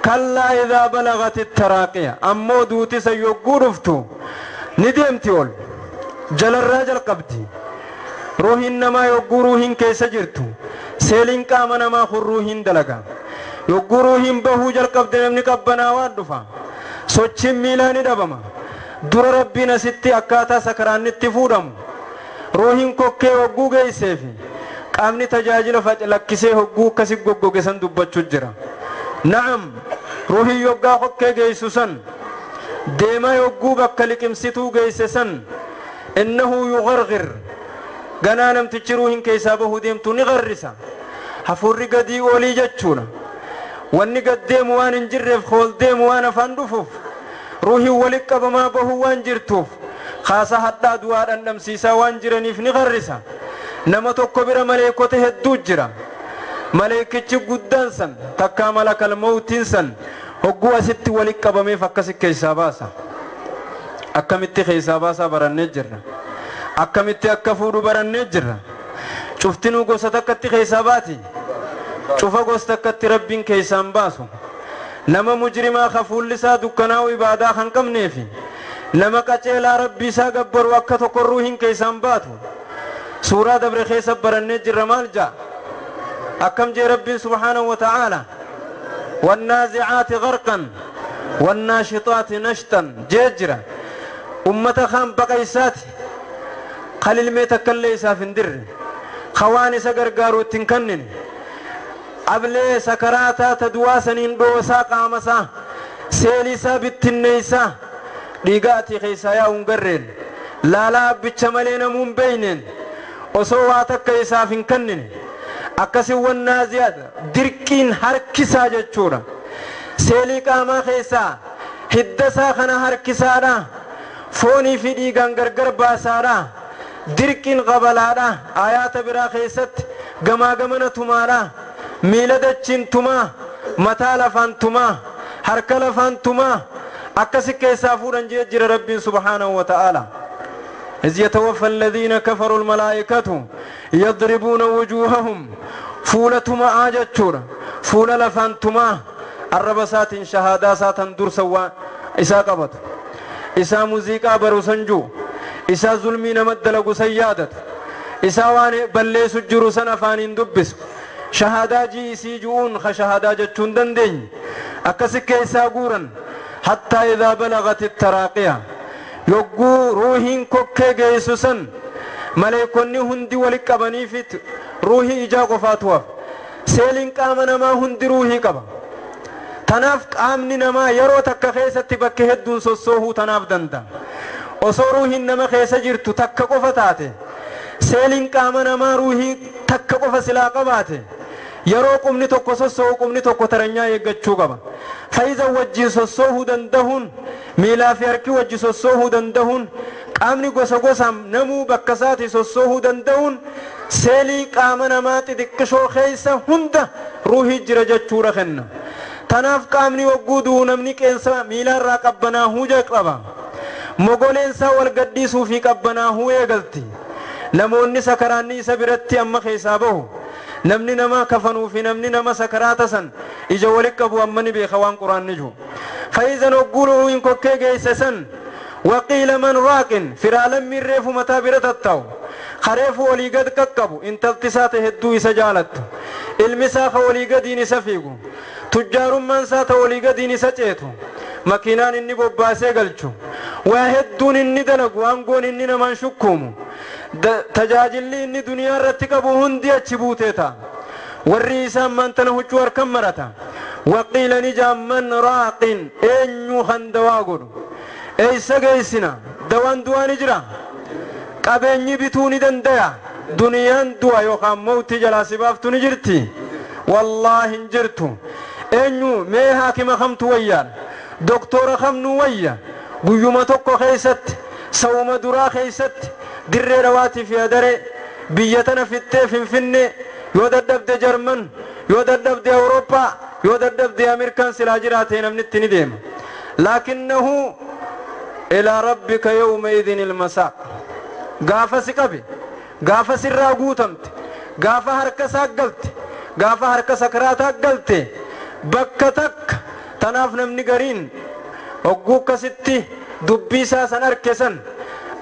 Kallaa idaa balagati taraaqiya, ammoo duuti san yogguu dhuftu ni deemti ol, jalarraa jalqabdi. Ruuhiin namaa yogguu ruuhiin keessa jirtu, seeliin qaama namaa kun ruuhiin dalaga. Yogguu ruuhiin bahuu jalqabde namni qabbanaa waan dhufa. Sochiin miilaa ni dhabama. Dura Rabbiin asitti akkaataa sakaraannitti fuudhamu. Ruuhiin kokkee hogguu geesseefi qaamni tajaajila lakkisee hogguu akkasi goggoge san dubbachuu jira. Na'am, ruuhiin yoggaa kokkee geessu san, deemaa yogguu bakka liqimsituu geesse san, innahu yugargir. Ganaa namtichi ruuhiin keessaa bahuu deemtu ni garrisa. Hafuurri gadii olii jechuudha. Wanni gad deemu waan hin jirreef, hool deemu waan afaan dhufuuf, ruuhiin walitti qabamaa bahuu waan jirtuuf, kaasa hadhaa du'aa dhandhamsiisaa waan jiraniif ni garrisa. Nama tokko bira maleekota hedduu jira. Maleekichi guddaan san takkaa malakal mawtiin san hogguu asitti walitti qabameef akkasi keessaa baasa. Akkamitti keessaa baasaa barannee jirra. Akkamitti akka fuudhu barannee jirra. Cuftinuu gosa takkatti keessaa baati. Cufa gosa takkatti Rabbiin keessaan baasu. Nama mujrimaa ka fuulli isaa dukkanaa'u ibaadaa kan qabneefi nama qaceelaa Rabbii isaa gabbaru akka tokko ruuhiin keessaan baatu. Suuraa dabre keessa barannee jirra maal ja'a? Akkam jee Rabbiin subhaanahu wa ta'aala? Wannaazicaati garqan wannaashixaati nashxan jee jira. Ummata kaan baqaysaati kalilmee takkallee isaaf hin dirre, ka waan isa gargaaru itti hin kennine, ablee sakaraataa ta du'aa saniin dhoosaa qaamasaa seelisaa bittinneeysaa dhiiga ati keessaa yaa'u hin garreen, laalaa abbicha malee namuu hin beeyneen, osoo waa takka isaaf hin kennine, akkasi wannaaziyaat dirqiin harkisaa jechuudha. Seelii qaamaa keessaa hiddasaa kana harkisaadha. Foonii fi dhiigaan gargar baasaadha. Dirqiin qabalaadha. Ayaata biraa keessatti gamaa gamana tumaadha. Miila dachiin tumaa, mataa lafaan tumaa, harka lafaan tumaa, akkasi keessaa fuudhan jee jira Rabbiin subhaanahu wa ta'aala. إذ يتوفى الذين كفروا الملائكة يضربون وجوههم فولتما آجتشورا فول لفانتما الربسات شهادة ساتن درسوا إسا قبط إسا موزيكا بروسنجو إسا ظلمين مدلقو سيادة إسا واني بلي سجرو سنفانين دبس شهادة جي سيجون خشهادة جتشون دندين أكسك إسا قورا حتى إذا بلغت التراقية yogguu ruuhiin kokkee geessu san maleekonni hundi walitti qabaniifit ruuhii ijaa qofaatu hafa. Seeliin qaama namaa hundi ruuhii qaba. Tanaaf qaamni namaa yeroo takka keessatti bakka hedduun sossoohuu tanaaf danda'a. Osoo ruuhiin nama keessa jirtu takka qofa taate, seeliin qaama namaa ruuhii takka qofa silaa qabaate, yeroo qubni tokko sossoohu qubni tokko taranyaa eeggachuu qaba. Fayiza wajjin sossoohuu dandahuun, miilaa fi harki wajji sossoohuu dandahuun, qaamni gosa gosaan namuu bakka isaati sossoohuu danda'uun seelii qaama namaa xixiqqishoo keessa hunda ruuhii jira jechuudha kenna. Tanaaf qaamni hogguu du'u namni qeensa miilaarraa qabbanaahuu qaba. Mogoleensaa wal gadhiisuu fi qabbanaahuu eegalti. Namoonni sakaraanni isa biratti amma keessaa bahu. Namni nama kafanuu fi namni nama sakaraata san ija walitti qabu amma ni beeka waan quraanni jiru. Fayyizan hogguu ruuhiin kokkee geesse san, waqiila man raaqin, firaalammiin reefu mataa bira tattaa'u, kareefu olii gad qaqqabu, intalti isaa ta hedduu isa jaalattu, ilmi isaa ka olii gadiin isa fiigu, tujjaarummaan isaa ta olii gadiin isa ceetu, makiinaan inni bobbaasee galchu, waa hedduun inni dalagu, aangoon inni namaan shukkuumu, tajaajilli inni duniyaa irratti qabu hundi achi buutee ta'a. Warri isaan maantana huccuu harkan marata. Waqiila ni jaan man raaqin, eenyu kan dawaa godhu? Eeysa geessina? Dawaan du'aa ni jira? Qabeenyi bituu ni dandaya? Duniyaan du'a yookaan mawti jalaa si baaftu ni jirti? Wallaahi hin jirtu. Eenyu mee haakima kamtu wayyaadha? Doktora kamnu wayya? Guyyuma tokko keessatti, sawuma duraa keessatti, dirree Dhawaatii fi Adaree biyya tana fixxee Finfinnee, yoo dadhabde Jarman, yoo dadhabde Awurooppaa, yoo dadhabde Ameerikaan silaa jiraate namni itti ni deema. Laakinnahu ilaa rabbika yawma idin ilmasaaq. Gaafa si qabe, gaafa sirraa guutamte, gaafa harka isaa galte, gaafa harka sakraataa galte, bakka takka. Tanaaf namni gariin hogguu akkasitti dubbii isaa san arke san,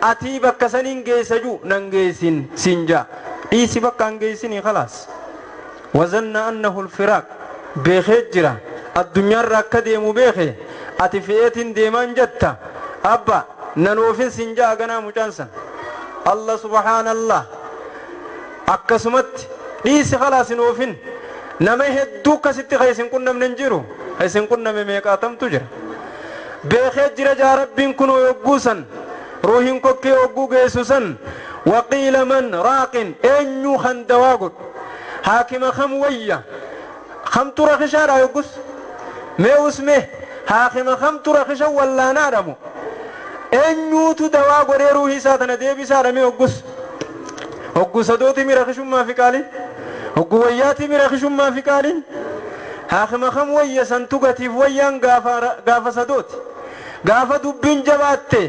atii bakka saniin geessa juu nan geessin siin jaa, dhiisi bakka hin geessinii khalaas. Wazanna annahu alfiraaq, beekee jira addunyaarra akka deemu beeke, ati fe'eetiin deemaan jetta, abba nan oofin siin jaa ganaa mucaan san. Allah subhaanallah, akkasumatti dhiisi khalaas hin oofin. Nama hedduu akkasitti ka isin qunnamne hin jiru, ka isin qunname meeqaatamtu jira. Beekee jira jaa rabbiin kun yogguu san ruuhiin kokkee hogguu geessu san, waqiila man raaqin, eenyu kan dawaa godhu? Haakima kam wayya? Kamtu rakishaadha yoggus? Mee usmee haakima kamtu rakisha wallaanaadhamu? Eenyuutu dawaa godhee ruuhii isaa tana deebisaadha mee yoggus? Hogguu sadooti mi rakishummaa fi qaaliin? Hogguu wayyaati mi rakishummaa fi qaaliin? Haakima kam wayya santu gatiif wayyaan gaafa sadooti? Gaafa dubbiin jabaatte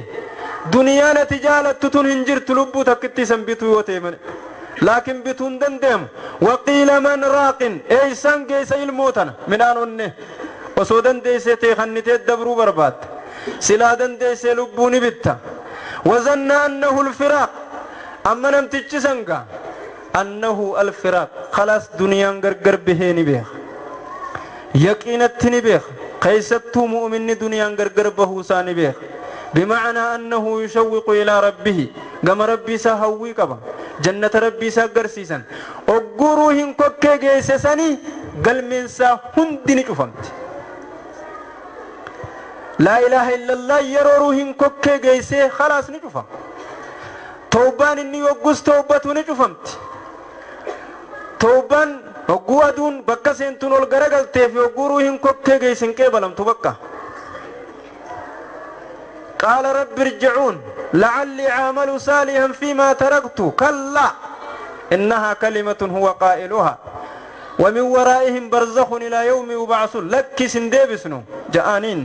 duniyaan ati jaalattu tun hin jirtu, lubbuu takkitti isan bituu yoo ta'e malee. Laakiin bituu hin danda'amu. Waqiila man raaqin, eeysaan geessa ilmoo tana midhaan onne? Osoo dandeessee ta'e kannitee dabruu barbaadde. Silaa dandeessee lubbuu ni bitta. Wazanna annahu alfiraaq, amma namtichi sangaa annahu alfiraaq, khalaas duniyaan gargar bahee ni beeka. Yaqiinatti ni beeka. Keessattuu mu'minni duniyaan gargar bahuu isaa ni beeka. بمعنى أنه يشوق إلى ربه، كما ربي سهوي قبا جنة ربي سقرسيسا أقروهن كوكي جيسسني قل من سا هندني فهمت لا إله إلا الله يروهن كوكي جيسي خلاص نجفهم توبان إني وقص توبته نجفهمت توبان وقوادون بكسين تنول غرقل تيفي وقروهن كوكي جيسن كيبلم تبقى. قال رب ارجعون لعلي عامل صالحا فيما تركت، كلا إنها كلمة هو قائلها ومن ورائهم برزخ إلى يوم يبعثون. لك سندبسنو جاءانين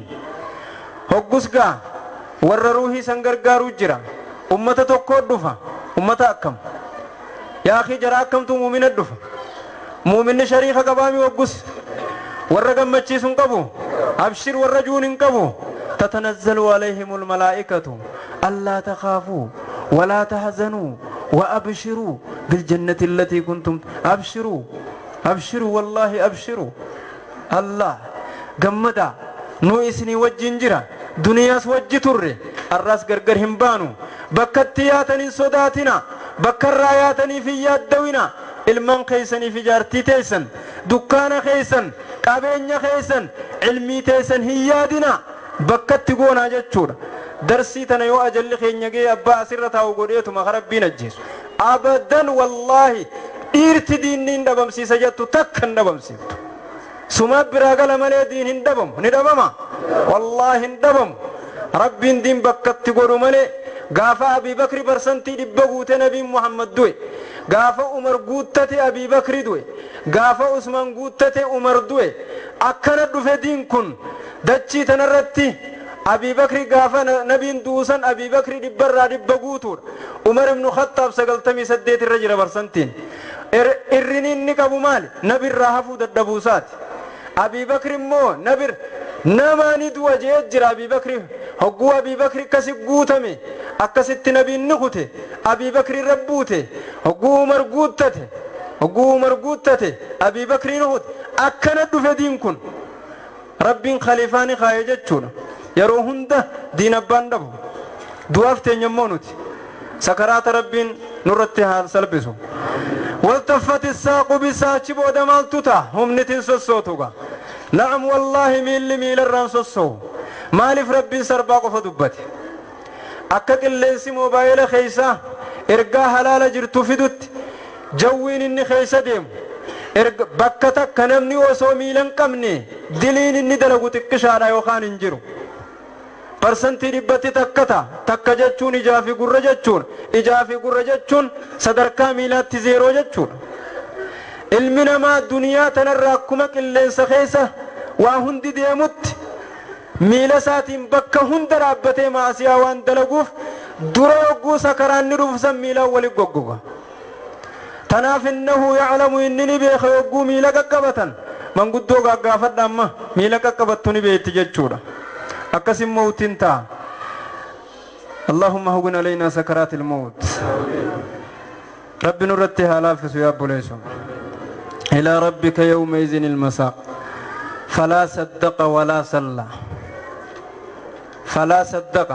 هقسقا ور روحي سنغرغارو جرا أمة تكو دفا أمة أكم يا أخي جرا أكم تو مؤمن الدفا مؤمن شريخ قبامي وقس ور قمتشي قبو أبشر ور جون قبو. تتنزل عليهم الملائكة ألا تخافوا ولا تحزنوا وأبشروا بالجنة التي كنتم، أبشروا أبشروا والله أبشروا. الله قمدا نو إسني وجنجرة دنيا وجتر الراس قرقر همبانو بكتياتني صداتنا بكراياتني في يدونا ilmaan keessanii fi jaartii teessan, dukkaana keessan, qabeenya keessan Cilmii teessan hin yaadinaa, bakkatti goonaa jechuudha. Darsii tana yoo ajalli keenya ga'e abbaa asirra taa'u godheetuma ka Rabbiin ajjeesu. Abadan wallaahi dhiirti diinni hin dhabamsiisa jettu takka hin dhabamsiiftu. Suma biraa gala malee diin hin dhabamu. Ni dhabama? Wallaahi hin dhabamu. Rabbiin diin bakkatti godhu malee. Gaafa Abii Bakri barsantii 100 guute Nabiin Muhammad du'e. Gaafa Umar guuttate Abii Bakri du'e. Gaafa Usman guuttate Umar du'e. Akkana dhufe diin kun dachii tanarratti. Abii Bakri gaafa Nabiin du'usan Abii Bakri dhibbarraa 100 guutuudha. Umar ibnu Khattaab 98 irra jira barsantiin. Irrini inni qabu maali? Nabirraa hafuu dadhabuusaati. Abii Bakri immoo nabir nama ni du'a jee jira Abii Bakri. Hogguu Abii Bakri akkasi guutame, akkasitti Nabiin ni kute, Abii Bakri irra buute. Hogguu Umar guuttate, hogguu Umar guuttate Abii Bakri ni kute. Akkana dhufe diin kun. Rabbiin khaliifaa ni kaaye jechuudha. Yeroo hunda diin abbaan dhabu. Du'aaf teenya immoo nuti. Sakaraata Rabbiin nurratti haa salphisu. Waltaffati saaqu bisaa, achi booda maaltu ta'a? Humnitiin sossootuga. Na'am wallaahi miilli miilarraan sossoo'u. Maaliif Rabbiin sarbaa qofa dubbate? Akka qilleensi moobaayila keeysaa ergaa halaala jirtu fidutti jawwiin inni keessa deemu bakka takka namni osoo miila hin qabne diliin inni dalagu xiqqishaadha yookaan hin jiru. Parsantii 100tti takka ta'a. Takka jechuun ijaa fi gurra jechuun. Ijaa fi gurra jechuun sadarkaa miilaatti 0 jechuudha. Ilmi namaa duniyaa tanarraa akkuma qilleensa keessa waa hundi deemutti miila isaatiin bakka hunda dhaabbatee maasiyaa waan dalaguuf dura yogguu sakaraan ni dhufu san miilaan waliin goggoga. Tanaaf innahu ya'lamu, inni ni beeka yogguu miila qaqqabatan. Manguddoo gaggaafadha, amma miila qaqqabattu ni beekti jechuudha. Akkasin mawtiin ta'a. اللهم هون علينا سكرات الموت. رب نرتها laafisu yaa obboleesso. إلى ربك يومئذ المساق. فلا صدق ولا صلى. فلا صدق.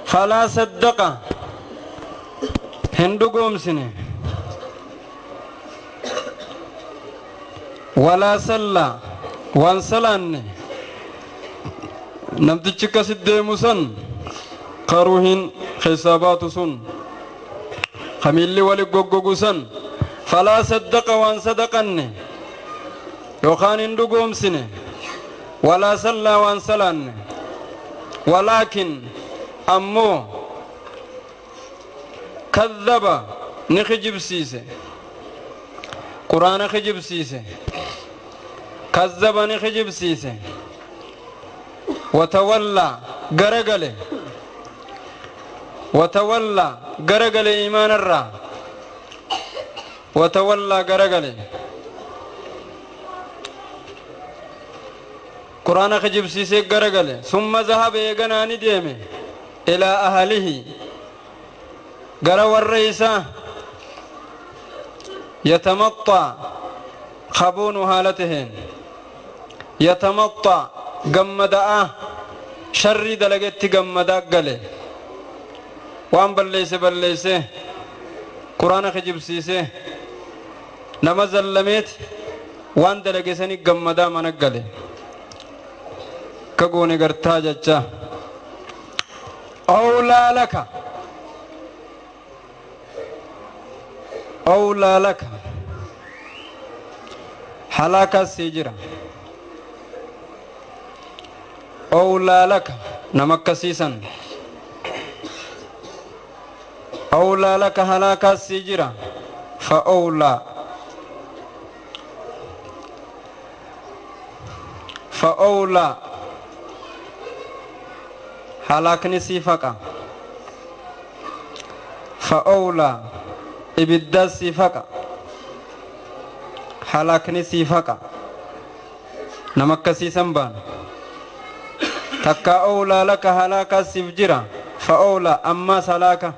فلا صدق hin dhugoomsine ولا صلى waan salaanne. Namtichi akkasit deemu san karuuhin keessaa baatu sun kamiilli wali goggogu san فلا صدق waan sadaqanne yookaan hin dhugoomsine ولا صلى waan salaanne. ولكن ammoo كذب ni kijibsiise, Quraana kijibsiise. كذب ni kijibsiise. وتولى garagale. وتولى garagale iimaanarraa. وتولى garagale, Quraana kijibsiisee garagale. ثم ذهب eeganaa ni deeme إلى أهله gara warra isaa يتمطى kaboonu haala taheen يتمطى gammada'a sharrii dalagetti gammadaa gale. Waan balleeyse balleeyse, Quraana kijibsiise, nama zallameeti waan dalage sani gammadaa mana gale ka goone gartaa jecha. أولى لك أولى لك halaaka sii jira. أولى لك nama akkasiisan أولى لك halaaka sii jira. فأولى فأولى halaakni sii faqa. فأولى ibiddaa sii faqa, halaakni sii faqa nama akkasiisan baana. Takka أولى لك halaakaa siif jira. فأولى ammaas halaaka.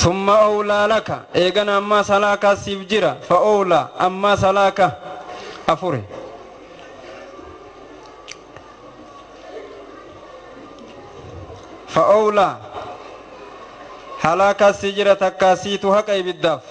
Summa owlaa laka, eegana ammaas halaakaa siif jira. Fa owlaa, ammaas halaaka afuri. Fa owlaa, halaakaa sii jira, takkaa siitu haqa ibiddaaf.